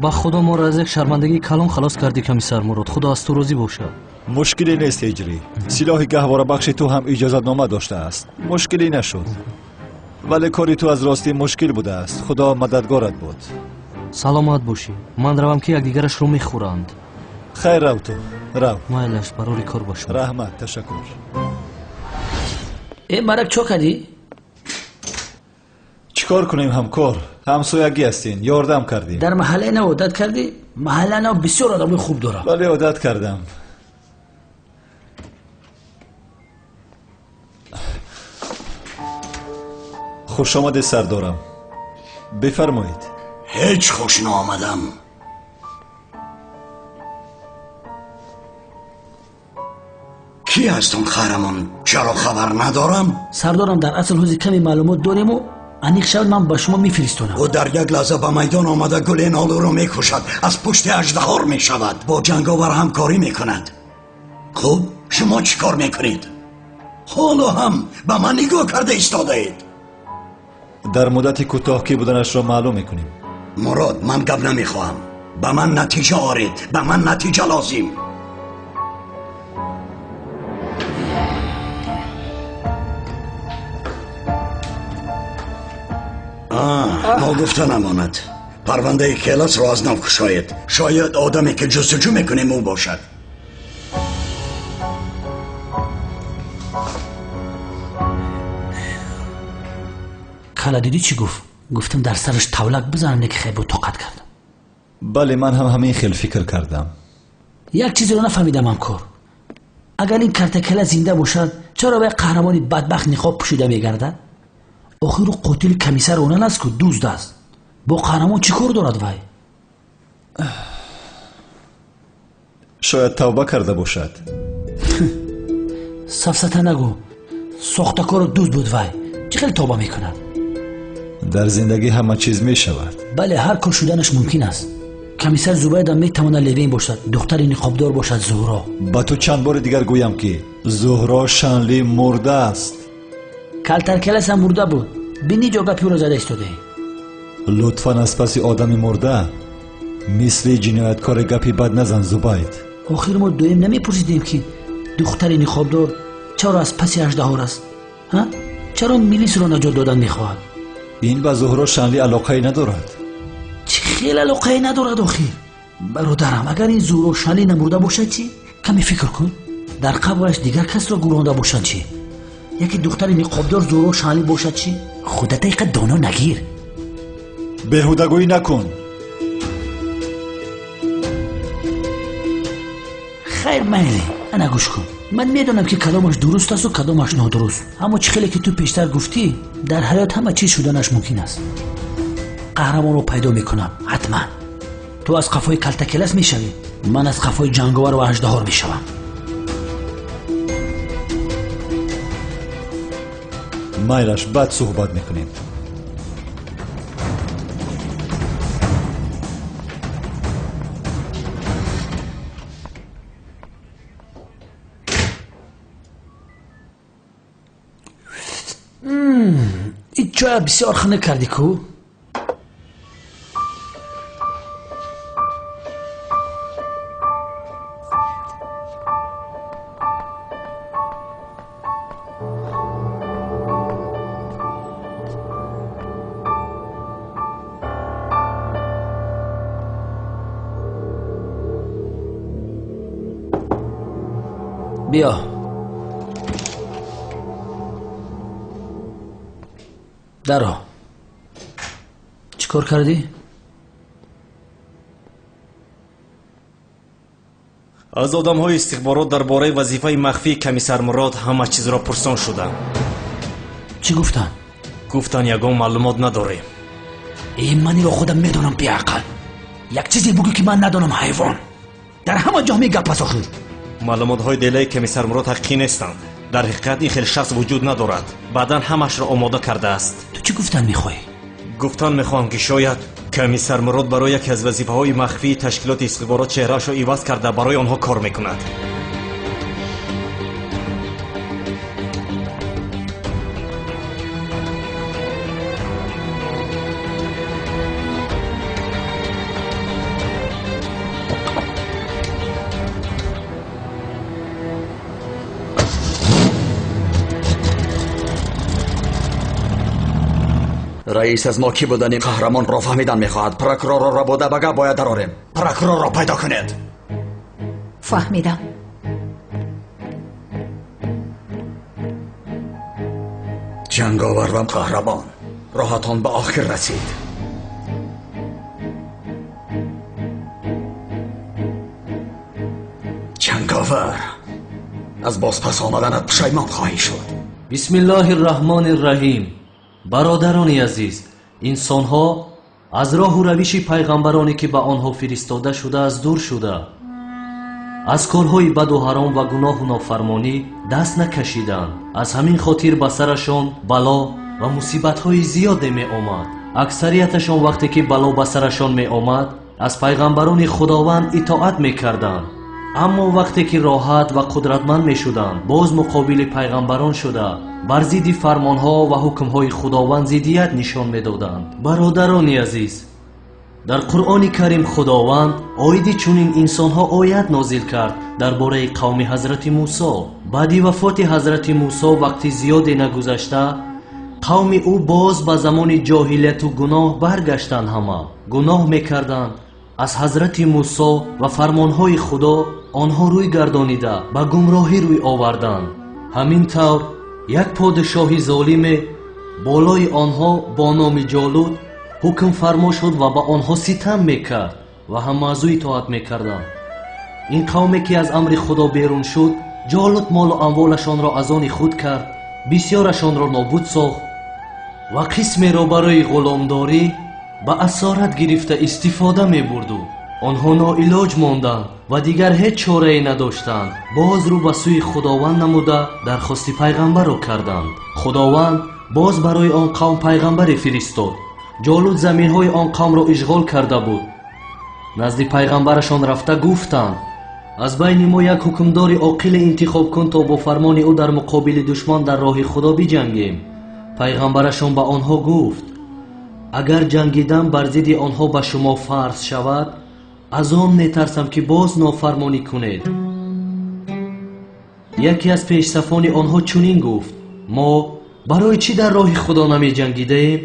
Ба Худо моро аз як шармандагии калон халос кардӣ, комиссар Мурод. Худо аз ту розӣ бошад. Мушкиле нест, ҳиҷрӣ. Силоҳи гаҳворабахши ту ҳам иҷозатнома доштааст. Мушкиле нашуд. Вале кори ту аз ростӣ мушкил будааст. Худо мададгорат буд. Саломат бошӣ. Ман равам, ки якдигарашро мехӯранд. Хайр, рав ту, рав. Майлаш, барори кор бошам. Раҳмат, ташаккур. Э, марак, чо кардӣ? Чӣ кор кунем, ҳамкор? Ҳамсоягӣ ҳастин, ёрдам кардем. Дар маҳаллаи нав одат кардӣ? Маҳаллаи нав бисёр одамои хуб дорад. Бале, одат кардам. Хуш омадед, сардорам. Бифармоед. Ҳеҷ хуш наомадам. Кӣ аст он қаҳрамон? Чаро хабар надорам? Сардорам, дар асл ҳози каме маълумот дориму аниқ шавад ман ба шумо мефиристонам. Ӯ дар як лаҳза ба майдон омада гуленолуро мекушад, аз пушти аждаҳор мешавад, бо ҷанговар ҳамкорӣ мекунад. Хуб, шумо чӣ кор мекунед? Ҳоло ҳам ба ман нигоҳ карда истодаед. Дар муддати кӯтоҳ кӣ буданашро маълум мекунем. Мурод, ман гап намехоҳам. Ба ман натиҷа оред, ба ман натиҷа лозим. Ногуфта намонад, парвандаи келасро аз нав кушоед. Шояд одаме ки ҷустуҷӯ мекунем ӯ бошад. Кала, дидӣ чӣ гуфт? Гуфтам дар сараш тавлак бизанам, неки хай бо тоқат кардам. Бале, ман ҳам ҳамин хел фикр кардам. Як чизеро нафаҳмидам, ҳамкор. Агар ин картакала зинда бошад, чаро ба як қаҳрамони бадбахт ниқоб пӯшида мегардад? Охир ӯ қотили комиссар онан аст, ку дузд аст. Бо қаҳрамон чӣ кор дорад вай? Шояд тавба карда бошад. Сафсата нагӯ. Сохтакору дузд буд вай. Чӣ хел тавба мекунад? Дар зиндагӣ ҳама чиз мешавад. Бале, ҳар кор шуданаш мумкин аст. Комиссар Зубайдам метавонад Левин бошад, духтари ниқобдор бошад Зуҳро. Ба ту чанд бори дигар гӯям, ки Зуҳро Шанли мурда аст. Калтаркелас ҳам мурда буд. Бини ҷо гапи ӯро зада истодаӣ. Лутфан аз паси одами мурда мисли ҷинояткори гапи бад назан, Зубайд. Охир мо доим намепурсидем, ки духтари ниқобдор чаро аз паси аждаҳор аст? Чаро милисро наҷот додан мехоҳад? Ин ба Зуҳро Шанли алоқае надорад. Чӣ хел алоқае надорад охир? Бародарам, агар ин Зуҳро Шанли намурда бошад чӣ? Каме фикр кун, дар қабраш дигар касро гӯронда бошанд чӣ? Яке духтари ниқобдор Зуҳро Шанли бошад чӣ? Худата иқа доно нагир. Беҳудагӯӣ накун. Хайр, майли, ана гӯш кун. Ман медонам, ки кадомаш дуруст асту кадомаш нодуруст, аммо чӣ хеле ки ту пештар гуфтӣ, дар ҳаёт ҳама чиз шуданаш мумкин аст. Қаҳрамонро пайдо мекунам ҳатман. Ту аз қафои калтакелас мешавӣ, ман аз қафои ҷанговар ва аждаҳор мешавам. Майлаш, баъд суҳбат мекунем. Ин чоя бисёр хунук кардӣ ку? Биё. Даро, чӣ кор кардӣ? Аз одамҳои истихборот дар бораи вазифаи махфии комиссар Мурод ҳама чизро пурсон шудам. Чӣ гуфтанд? Гуфтанд, ягон маълумот надорем. Ман инро худам медонам, беақл. Як чизе бугӯ, ки ман надонам, ҳайвон. Дар ҳама ҷо ҳамин гап аст охир. Маълумотҳои делаи комиссар Мурод ҳақиқӣ нестанд. Дар ҳақиқат ин хел шахс вуҷуд надорад. Баъдан ҳамашро омода кардааст. Ту чӣ гуфтан мехоҳӣ? Гуфтан мехоҳам, ки шояд комиссар Мурод барои яке аз вазифаҳои махфии ташкилоти истихборот чеҳраашро иваз карда барои онҳо кор мекунад. Раис аз мо кӣ будани қаҳрамонро фаҳмидан мехоҳад. Прокурорро рабода ба гап бояд дарорем. Прокурорро пайдо кунед. Фаҳмидам. Ҷанговар ва қаҳрамон, роҳатон ба охир расид. Ҷанговар, аз бозпас омаданат пушаймон хоҳӣ шуд. Бисмиллоҳи рраҳмони рраҳим. Бародарони азиз, инсонҳо аз роҳу равиши пайғамбароне, ки ба онҳо фиристода шудааст, дур шуда, аз корҳои баду ҳаром ва гуноҳу нофармонӣ даст накашиданд. Аз ҳамин хотир ба сарашон бало ва мусибатҳои зиёде меомад. Аксарияташон вақте ки бало ба сарашон меомад, аз пайғамбарони Худованд итоат мекарданд. Аммо вақте ки роҳат ва қудратманд мешуданд, боз муқобили пайғамбарон шуда, бар зидди фармонҳо ва ҳукмҳои Худованд зиддият нишон медоданд. Бародарони азиз, дар Қуръони Карим Худованд оиди чунин инсонҳо оят нозил кард дар бораи қавми ҳазрати Мусо. Баъди вафоти ҳазрати Мусо вақти зиёде нагузашта, қавми ӯ боз ба замони ҷоҳилияту гуноҳ баргаштанд. Ҳама гуноҳ мекарданд. Аз ҳазрати Мусо ва фармонҳои Худо онҳо рӯй гардонида ба гумроҳӣ рӯй оварданд. Ҳамин тавр як подшоҳи золиме болои онҳо бо номи Ҷолут ҳукмфармо шуд ва ба онҳо ситам мекард ва ҳама аз ӯ итоат мекарданд. Ин қавме ки аз амри Худо берун шуд, Ҷолут молу амволашонро аз они худ кард, бисёрашонро нобуд сохт ва қисмеро барои ғуломдорӣ ба асорат гирифта истифода мебурду Онҳо ноилоҷ монданд ва дигар ҳеҷ чорае надоштанд. Боз рӯ ба сӯи Худованд намуда дархости пайғамбарро карданд. Худованд боз барои он қавм пайғамбаре фиристод. Ҷолут заминҳои он қавмро ишғол карда буд. Назди пайғамбарашон рафта гуфтанд: аз байни мо як ҳукмдори оқиле интихоб кун, то бо фармони ӯ дар муқобили душман дар роҳи Худо биҷангем. Пайғамбарашон ба онҳо гуфт: агар ҷангидан бар зидди онҳо ба шумо фарз шавад, аз он метарсам ки боз нофармонӣ кунед. Яке аз пешсафони онҳо чунин гуфт: мо барои чӣ дар роҳи Худо намеҷангидаем?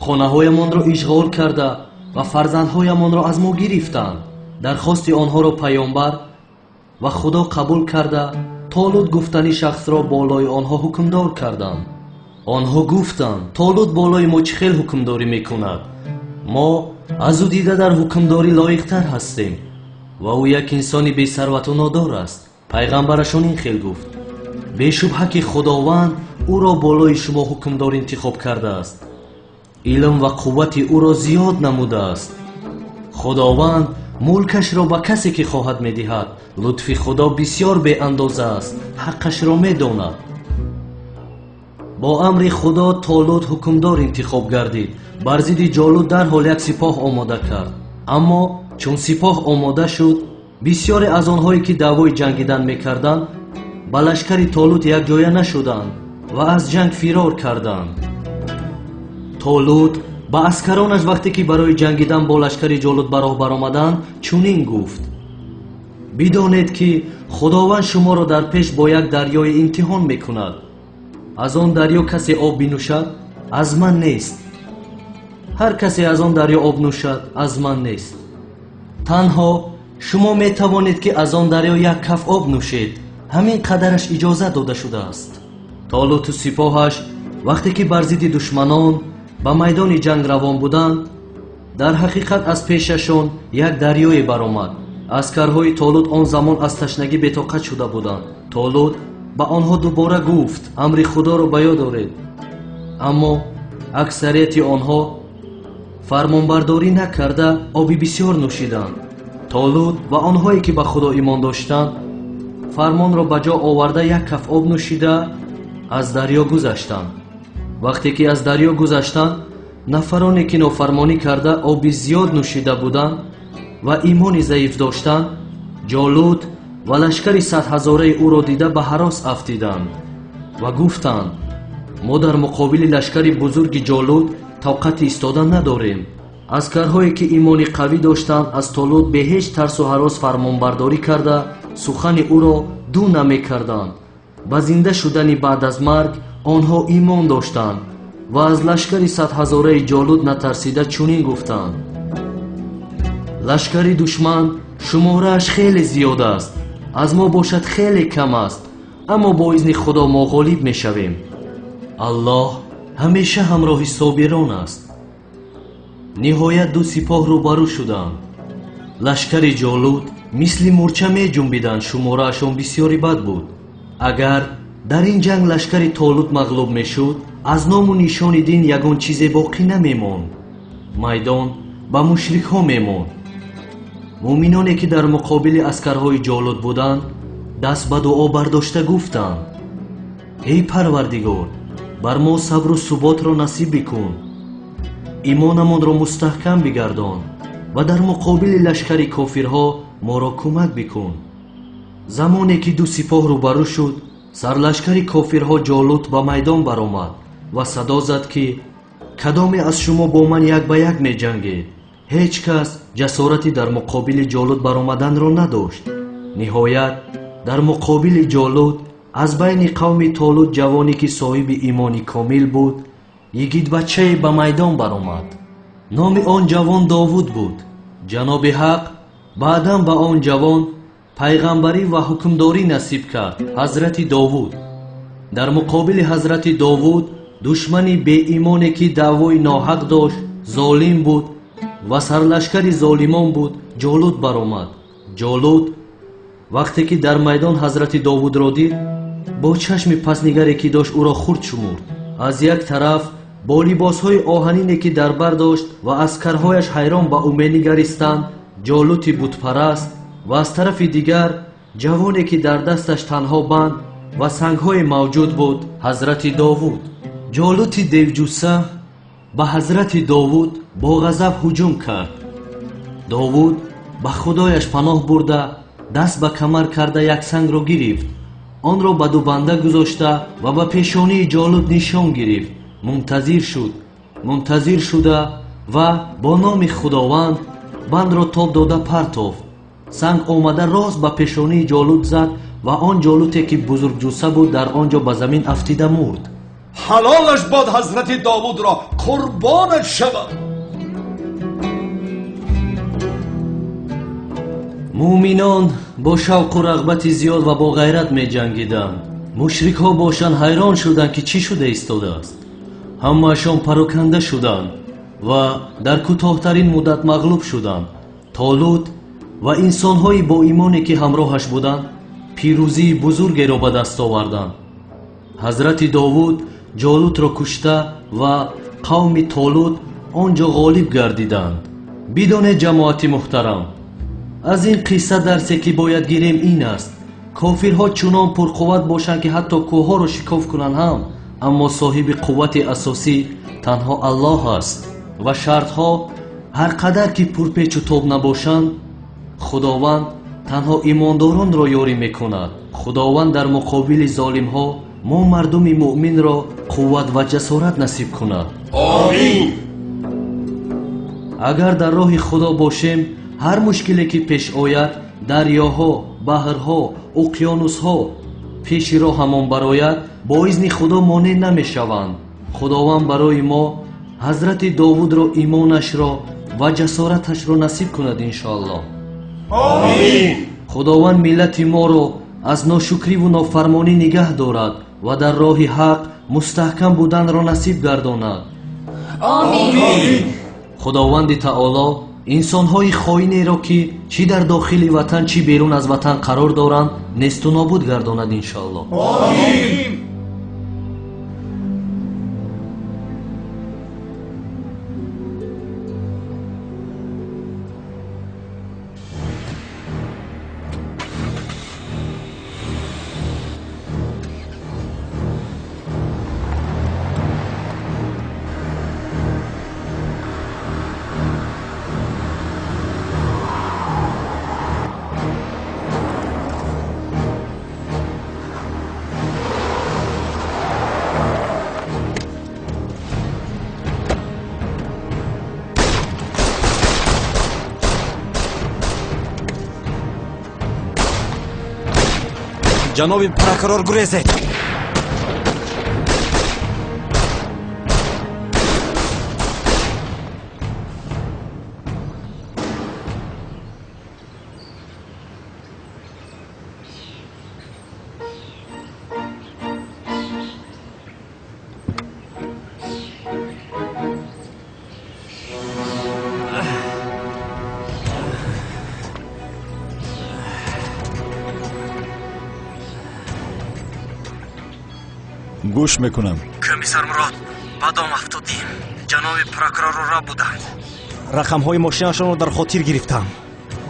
Хонаҳоямонро ишғол карда ва фарзандҳоямонро аз мо гирифтанд. Дархости онҳоро паёмбар ва Худо қабул карда, Толут гуфтани шахсро болои онҳо ҳукмдор карданд. Онҳо гуфтанд: Толут болои мо чӣ хел ҳукмдорӣ мекунад? Мо аз ӯ дида дар ҳукмдорӣ лоиқтар ҳастем ва ӯ як инсони бесарвату нодор аст. Пайғамбарашон ин хел гуфт: бешубҳа ки Худованд ӯро болои шумо ҳукмдор интихоб кардааст, илм ва қуввати ӯро зиёд намудааст. Худованд мулкашро ба касе ки хоҳад медиҳад. Лутфи Худо бисёр беандоза аст, ҳаққашро медонад. Бо амри Худо Толут ҳукмдор интихоб гардид. Бар зидди Ҷолут дарҳол як сипоҳ омода кард. Аммо чун сипоҳ омода шуд, бисёре аз онҳое ки даъвои ҷангидан мекарданд ба лашкари Толут якҷоя нашуданд ва аз ҷанг фирор карданд. Толут ба аскаронаш вақте ки барои ҷангидан бо лашкари Ҷолут ба роҳ баромаданд чунин гуфт: бидонед ки Худованд шуморо дар пеш бо як дарёи имтиҳон мекунад. Аз он дарё касе об бинӯшад, аз ман нест. Ҳар касе аз он дарё об нӯшад, аз ман нест. Танҳо шумо метавонед ки аз он дарё як каф об нӯшед. Ҳамин қадараш иҷозат дода шудааст. Толуту сипоҳаш вақте ки бар зидди душманон ба майдони ҷанг равон буданд, дар ҳақиқат аз пешашон як дарёе баромад. Аскарҳои Толут он замон аз ташнагӣ бетоқат шуда буданд. Толут ба онҳо дубора гуфт: амри Худоро ба ёд оред. Аммо аксарияти онҳо фармонбардорӣ накарда оби бисёр нӯшиданд. Толут ва онҳое ки ба Худо имон доштанд фармонро ба ҷо оварда як каф об нӯшида аз дарё гузаштанд. Вақте ки аз дарё гузаштанд, нафароне ки нофармонӣ карда оби зиёд нӯшида буданд ва имони заиф доштанд, Ҷолут ва лашкари садҳазораи ӯро дида ба ҳарос афтиданд ва гуфтанд: мо дар муқобили лашкари бузурги Ҷолут тоқати истодан надорем. Аскарҳое ки имони қавӣ доштанд аз Толут бе ҳеҷ тарсу ҳарос фармонбардорӣ карда сухани ӯро ду намекарданд. Ба зинда шудани баъд аз марг онҳо имон доштанд ва аз лашкари садҳазораи Ҷолут натарсида чунин гуфтанд: лашкари душман шуморааш хеле зиёд аст, аз мо бошад хеле кам аст, аммо бо изни Худо мо ғолиб мешавем. Аллоҳ ҳамеша ҳамроҳи собирон аст. Ниҳоят ду сипоҳ рӯбарӯ шуданд. Лашкари Ҷолут мисли мурча меҷунбиданд, шумораашон бисёри бад буд. Агар дар ин ҷанг лашкари Толут мағлуб мешуд, аз ному нишони дин ягон чизе боқӣ намемонд. Майдон ба мушрикҳо мемонд. Муъминоне ки дар муқобили аскарҳои Ҷолут буданд, даст ба дуо бардошта гуфтанд: эй Парвардигор, бар мо сабру суботро насиб бикун, имонамонро мустаҳкам бигардон ва дар муқобили лашкари кофирҳо моро кӯмак бикун. Замоне ки ду сипоҳ рӯбарӯ шуд, сарлашкари кофирҳо Ҷолут ба майдон баромад ва садо зад ки кадоме аз шумо бо ман як ба як меҷангед? Ҳеҷ кас ҷасорати дар муқобили Ҷолут баромаданро надошт. Ниҳоят дар муқобили Ҷолут аз байни қавми Толут ҷавоне ки соҳиби имони комил буд, йигитбачае ба майдон баромад. Номи он ҷавон Довуд буд. Ҷаноби Ҳақ баъдан ба он ҷавон пайғамбарӣ ва ҳукмдорӣ насиб кард. Ҳазрати Довуд. Дар муқобили ҳазрати Довуд душмани беимоне ки даъвои ноҳақ дошт, золим буд ва сарлашкари золимон буд, Ҷолут баромад. Ҷолут вақте ки дар майдон ҳазрати Довудро дид, бо чашми паснигаре ки дошт ӯро хурд шумурд. Аз як тараф бо либосҳои оҳанине ки дар бар дошт ва аскарҳояш ҳайрон ба ӯ менигаристанд, Ҷолути бутпараст ва аз тарафи дигар ҷавоне ки дар дасташ танҳо банд ва сангҳое мавҷуд буд, ҳазрати Довуд. Ҷолути девҷусса ба ҳазрати Довуд бо ғазаб ҳуҷум кард. Довуд ба худояш паноҳ бурда, даст ба камар карда як сангро гирифт, онро ба ду банда гузошта ва ба пешонии Ҷолут нишон гирифт. Мунтазир шуд, мунтазир шуда ва бо номи Худованд бандро тоб дода партофт. Санг омада рост ба пешонии Ҷолут зад ва он Ҷолуте ки бузургҷусса буд дар он ҷо ба замин афтида мурд. Ҳалолаш бод ҳазрати Довудро, қурбонат шавад. Муъминон бо шавқу рағбати зиёд ва бо ғайрат меҷангиданд. Мушрикҳо бошанд ҳайрон шуданд ки чӣ шуда истодааст. Ҳамаашон пароканда шуданд ва дар кӯтоҳтарин муддат мағлуб шуданд. Толут ва инсонҳои боимоне ки ҳамроҳаш буданд пирӯзии бузургеро ба даст оварданд. Ҳазрати Довуд Ҷолутро кушта ва қавми Толут он ҷо ғолиб гардиданд. Бидонед ҷамоати муҳтарам, аз ин қисса дарсе ки бояд гирем ин аст: кофирҳо чунон пурқувват бошанд ки ҳатто кӯҳҳоро шикоф кунанд ҳам, аммо соҳиби қуввати асосӣ танҳо Аллоҳ аст ва шартҳо ҳар қадар ки пурпечу тоб набошанд, Худованд танҳо имондоронро ёрӣ мекунад. Худованд дар муқобили золимҳо мо мардуми муъминро қувват ва ҷасорат насиб кунад. Омин. Агар дар роҳи Худо бошем, ҳар мушкиле ки пеш ояд, дарёҳо, баҳрҳо, уқёнусҳо пеши роҳамон барояд, бо изни Худо монеъ намешаванд. Худованд барои мо ҳазрати Довудро имонашро ва ҷасораташро насиб кунад иншоаллоҳ. Омин. Худованд миллати моро аз ношукриву нофармонӣ нигаҳ дорад ва дар роҳи ҳақ мустаҳкам буданро насиб гардонад. Омин. Худованди таоло инсонҳои хоинеро ки чӣ дар дохили ватан, чӣ берун аз ватан қарор доранд, несту нобуд гардонад иншоаллоҳ. Омин. Ҷаноби прокурор, гурезед! Гӯш мекунам. Комиссар Мурод, ба дом афтодем. Ҷаноби прокурорро рабуданд. Рақамҳои мошинашонро дар хотир гирифтам.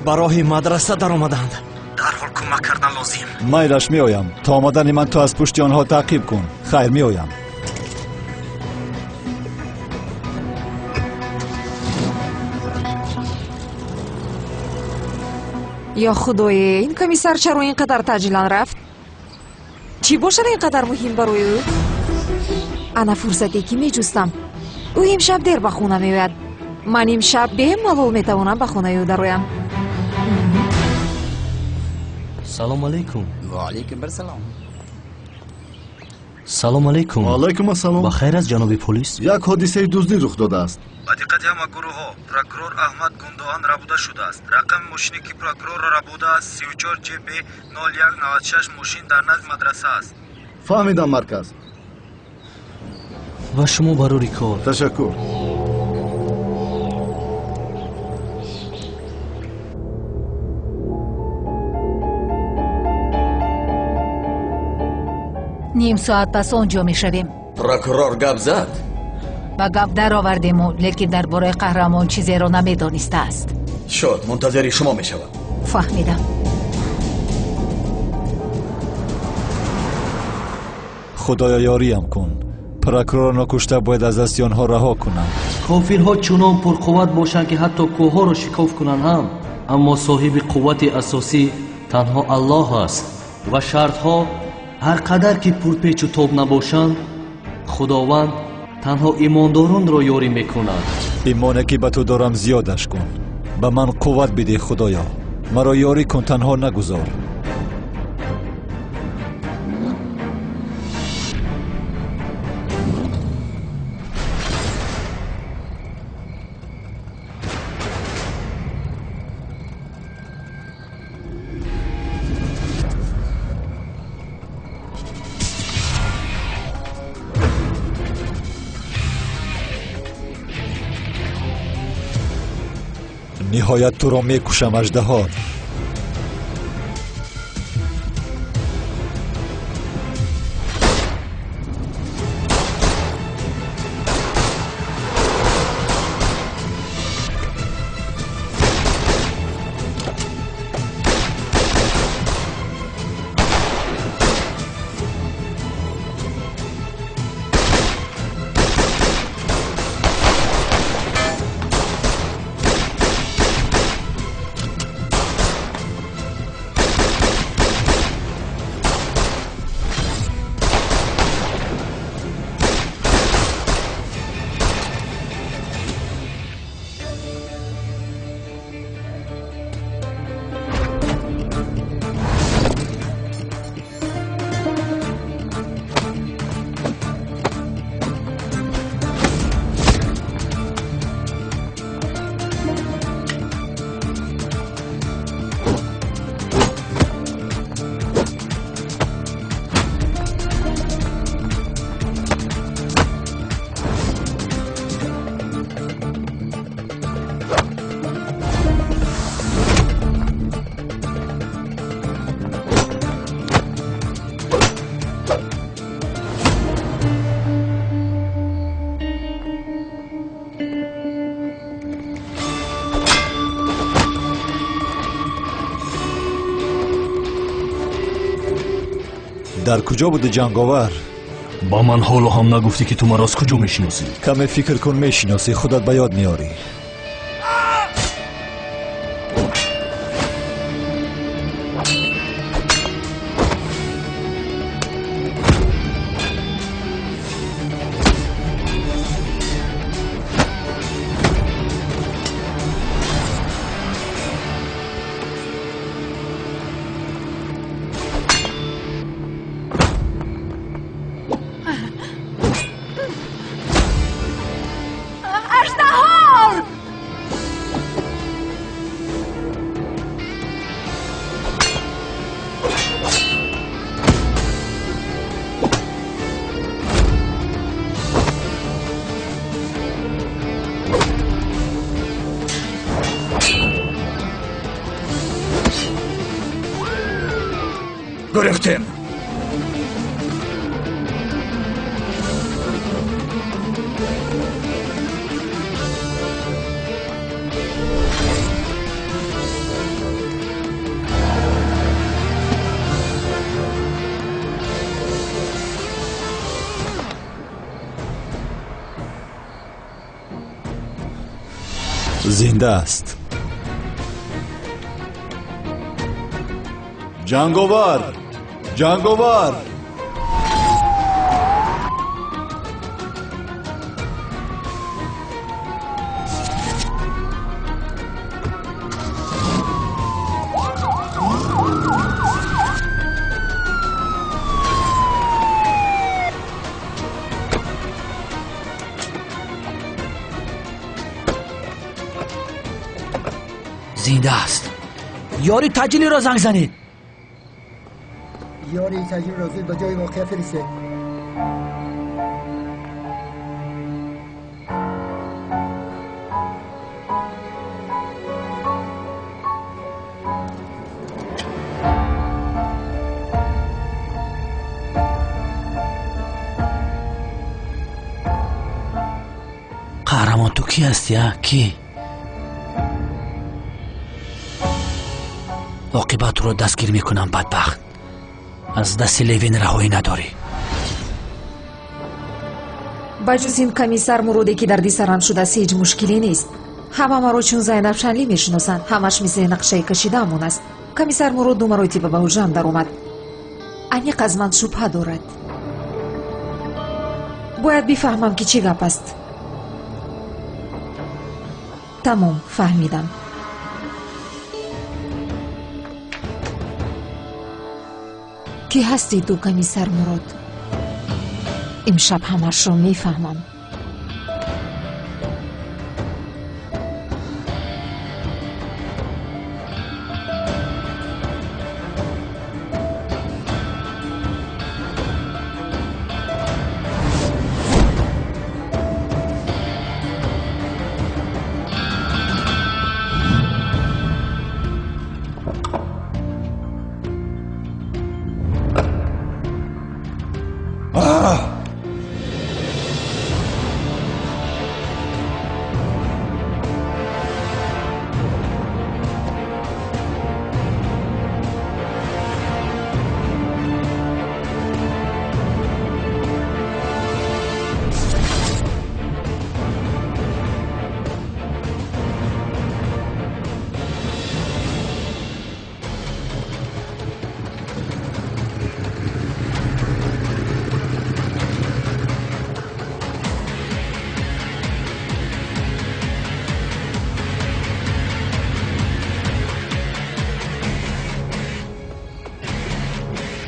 Ба роҳи мадраса даромаданд. Дарҳол кӯмак кардан лозим. Майлаш, меоям. То омадани ман ту аз пушти онҳо таъқиб кун. Хайр, меоям. Ё худое, ин комиссар чаро ин қадар таъҷилан рафт? Чӣ бошад ин қадар муҳим барои ӯ? Ана фурсате ки меҷустам. Ӯ имшаб дер ба хона меояд. Ман имшаб бемалол метавонам ба хонаи ӯ дароям. Салом алейкум. Ва алейкум ассалом. Салом алейкум. Ва алейкум ассалом. Ба хайр аст ҷаноби полис? Як ҳодисаи дуздӣ рух додааст. Ба диққати ҳама гурӯҳҳо, прокурор Аҳмад Гундоан рабуда шудааст. Рақами мошине ки прокурорро рабудааст 34 ҷб 0196, мошин дар назди мадраса аст. Фаҳмидам, марказ. Ва шумо барори кор. Ташаккур. Ним соат пас он ҷо мешавем. Прокурор гап зад? Ба гап даровардему, лекин дар бораи қаҳрамон чизеро намедонистааст. Шуд, мунтазири шумо мешавам. Фаҳмидам. Худоё, ёриям кун. Прокурорро нокушта бояд аз дасти онҳо раҳо кунам. Кофирҳо чунон пурқувват бошанд, ки ҳатто кӯҳҳоро шикоф кунанд ҳам, аммо соҳиби қуввати асосӣ танҳо Аллоҳ аст ва шартҳо ҳар қадар ки пурпечу тоб набошанд, Худованд танҳо имондоронро ёрӣ мекунад. Имоне ки ба ту дорам зиёдаш кун. Ба ман қувват бидеҳ, Худоё. Маро ёрӣ кун, танҳо нагузор. Ниҳоят туро мекушам, аждаҳо. Дар куҷо буди, ҷанговар? Ба ман ҳоло ҳам нагуфтӣ, ки ту маро аз куҷо мешиносӣ. Каме фикр кун, мешиносӣ, худат ба ёд меорӣ. Гурехтем. Зинда аст. Ҷанговар! Ҷанговар! Зинда аст. Ёри таҷилиро занг занед. Ёри таҷилиро зуд ба ҷои воқеа фиристед. Қаҳрамон, ту кӣ ҳастӣ, а? Кӣ? Оқибат туро дастгир мекунам, бадбахт. Аз дасти Левин раҳоӣ надорӣ. Ба ҷуз ин комиссар Муроде ки дарди сарам шудааст, ҳеҷ мушкиле нест. Ҳама маро чун Зайнаб Шанлӣ мешиносанд. Ҳамаш мисли нақшаи кашидаамон аст. Комиссар Мурод ду маротиба ба ҳуҷрам даромад. Аниқ аз ман шубҳа дорад. Бояд бифаҳмам, ки чӣ гап аст. Тамом, фаҳмидам. Кӣ ҳастӣ ту, комиссар Мурод? Имшаб ҳамашро мефаҳмам.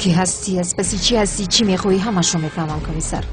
Кӣ ҳастӣ, аз паси чӣ ҳастӣ, чӣ мехоҳӣ, ҳамашро мефаҳмам, комиссар.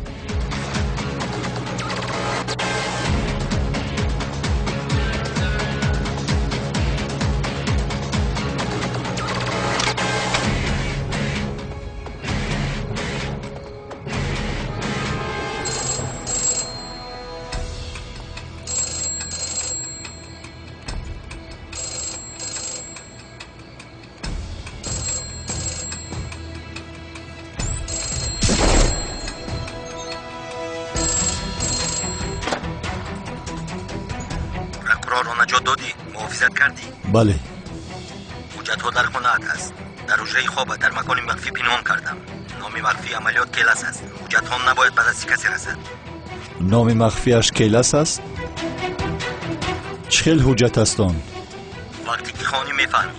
Прокурорро наҷот додӣ? Муҳофизат кардӣ? Бале. Ҳуҷҷатҳо дар хонаат аст. Дар ҳуҷраи хобат дар макони махфӣ пинҳон кардам. Номи махфии амалиёт Келас аст. Ҳуҷҷатҳо набояд ба дасти касе расад. Номи махфиаш Келас аст? Чӣ хел ҳуҷҷат аст он? Вақте ки хонӣ мефаҳмӣ.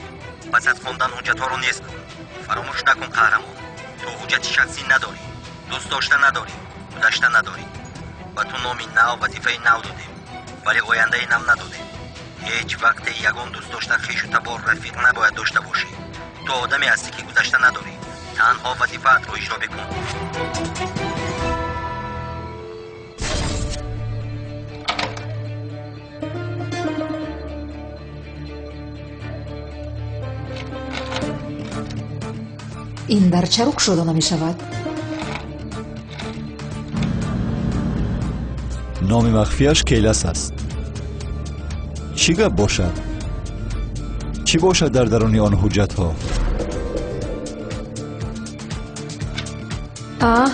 Пас аз хондан ҳуҷҷатҳоро нест кун. Фаромӯш накун, қаҳрамон. Ту ҳуҷҷати шахсӣ надорӣ, дӯст дошта надорӣ, гузашта надорӣ. Ба ту номи нав, вазифаи нав додем, вале ояндаи нав надодем. Ҳеҷ вақте ягон дӯст дошта, хешу табор, рафиқ набояд дошта бошӣ. Ту одаме ҳастӣ, ки гузашта надорӣ. Танҳо вазифаатро иҷро бикун. Ин дар чаро кушода намешавад? Номи махфиаш Келас аст. Чӣ гап бошад? Чӣ бошад дар даруни он ҳуҷҷатҳо? А?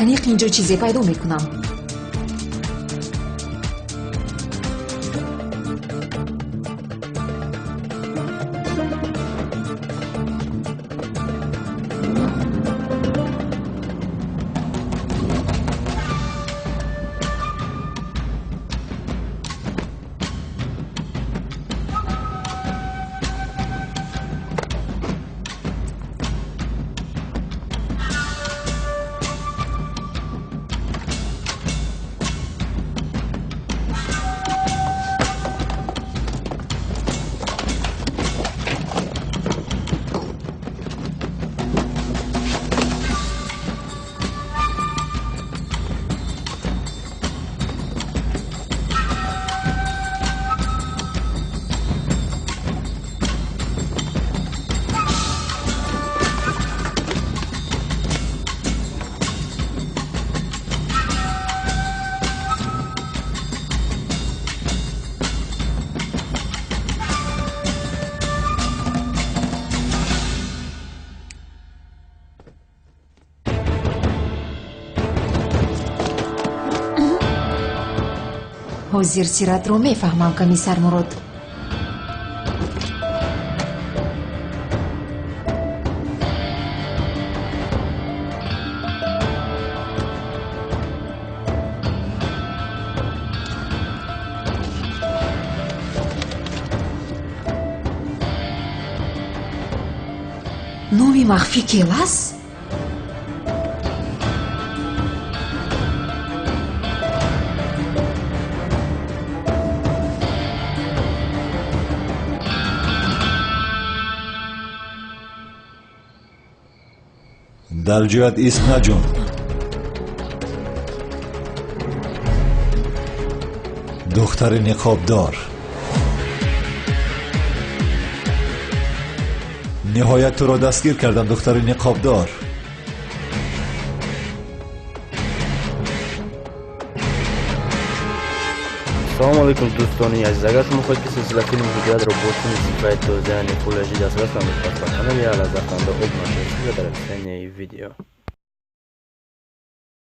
Аниқ инҷо чизе пайдо мекунам. Ҳозир сиратро мефаҳмам, комиссар Мурод. Номи махфӣ келас? Дар ҷоят исм наҷун. Духтари ниқобдор. Ниҳоят туро дастгир кардам, духтари ниқобдор. Салом алейкум, дӯстони азиз. Агар шумо хоҳед, ки силсила филми Ҳуҷҷатро бо чунин сифати тоза, яъне Full HD дастрас намоед, пас ба канали Алаза хонда обуна шавед. Ссылка дар описанияи видео.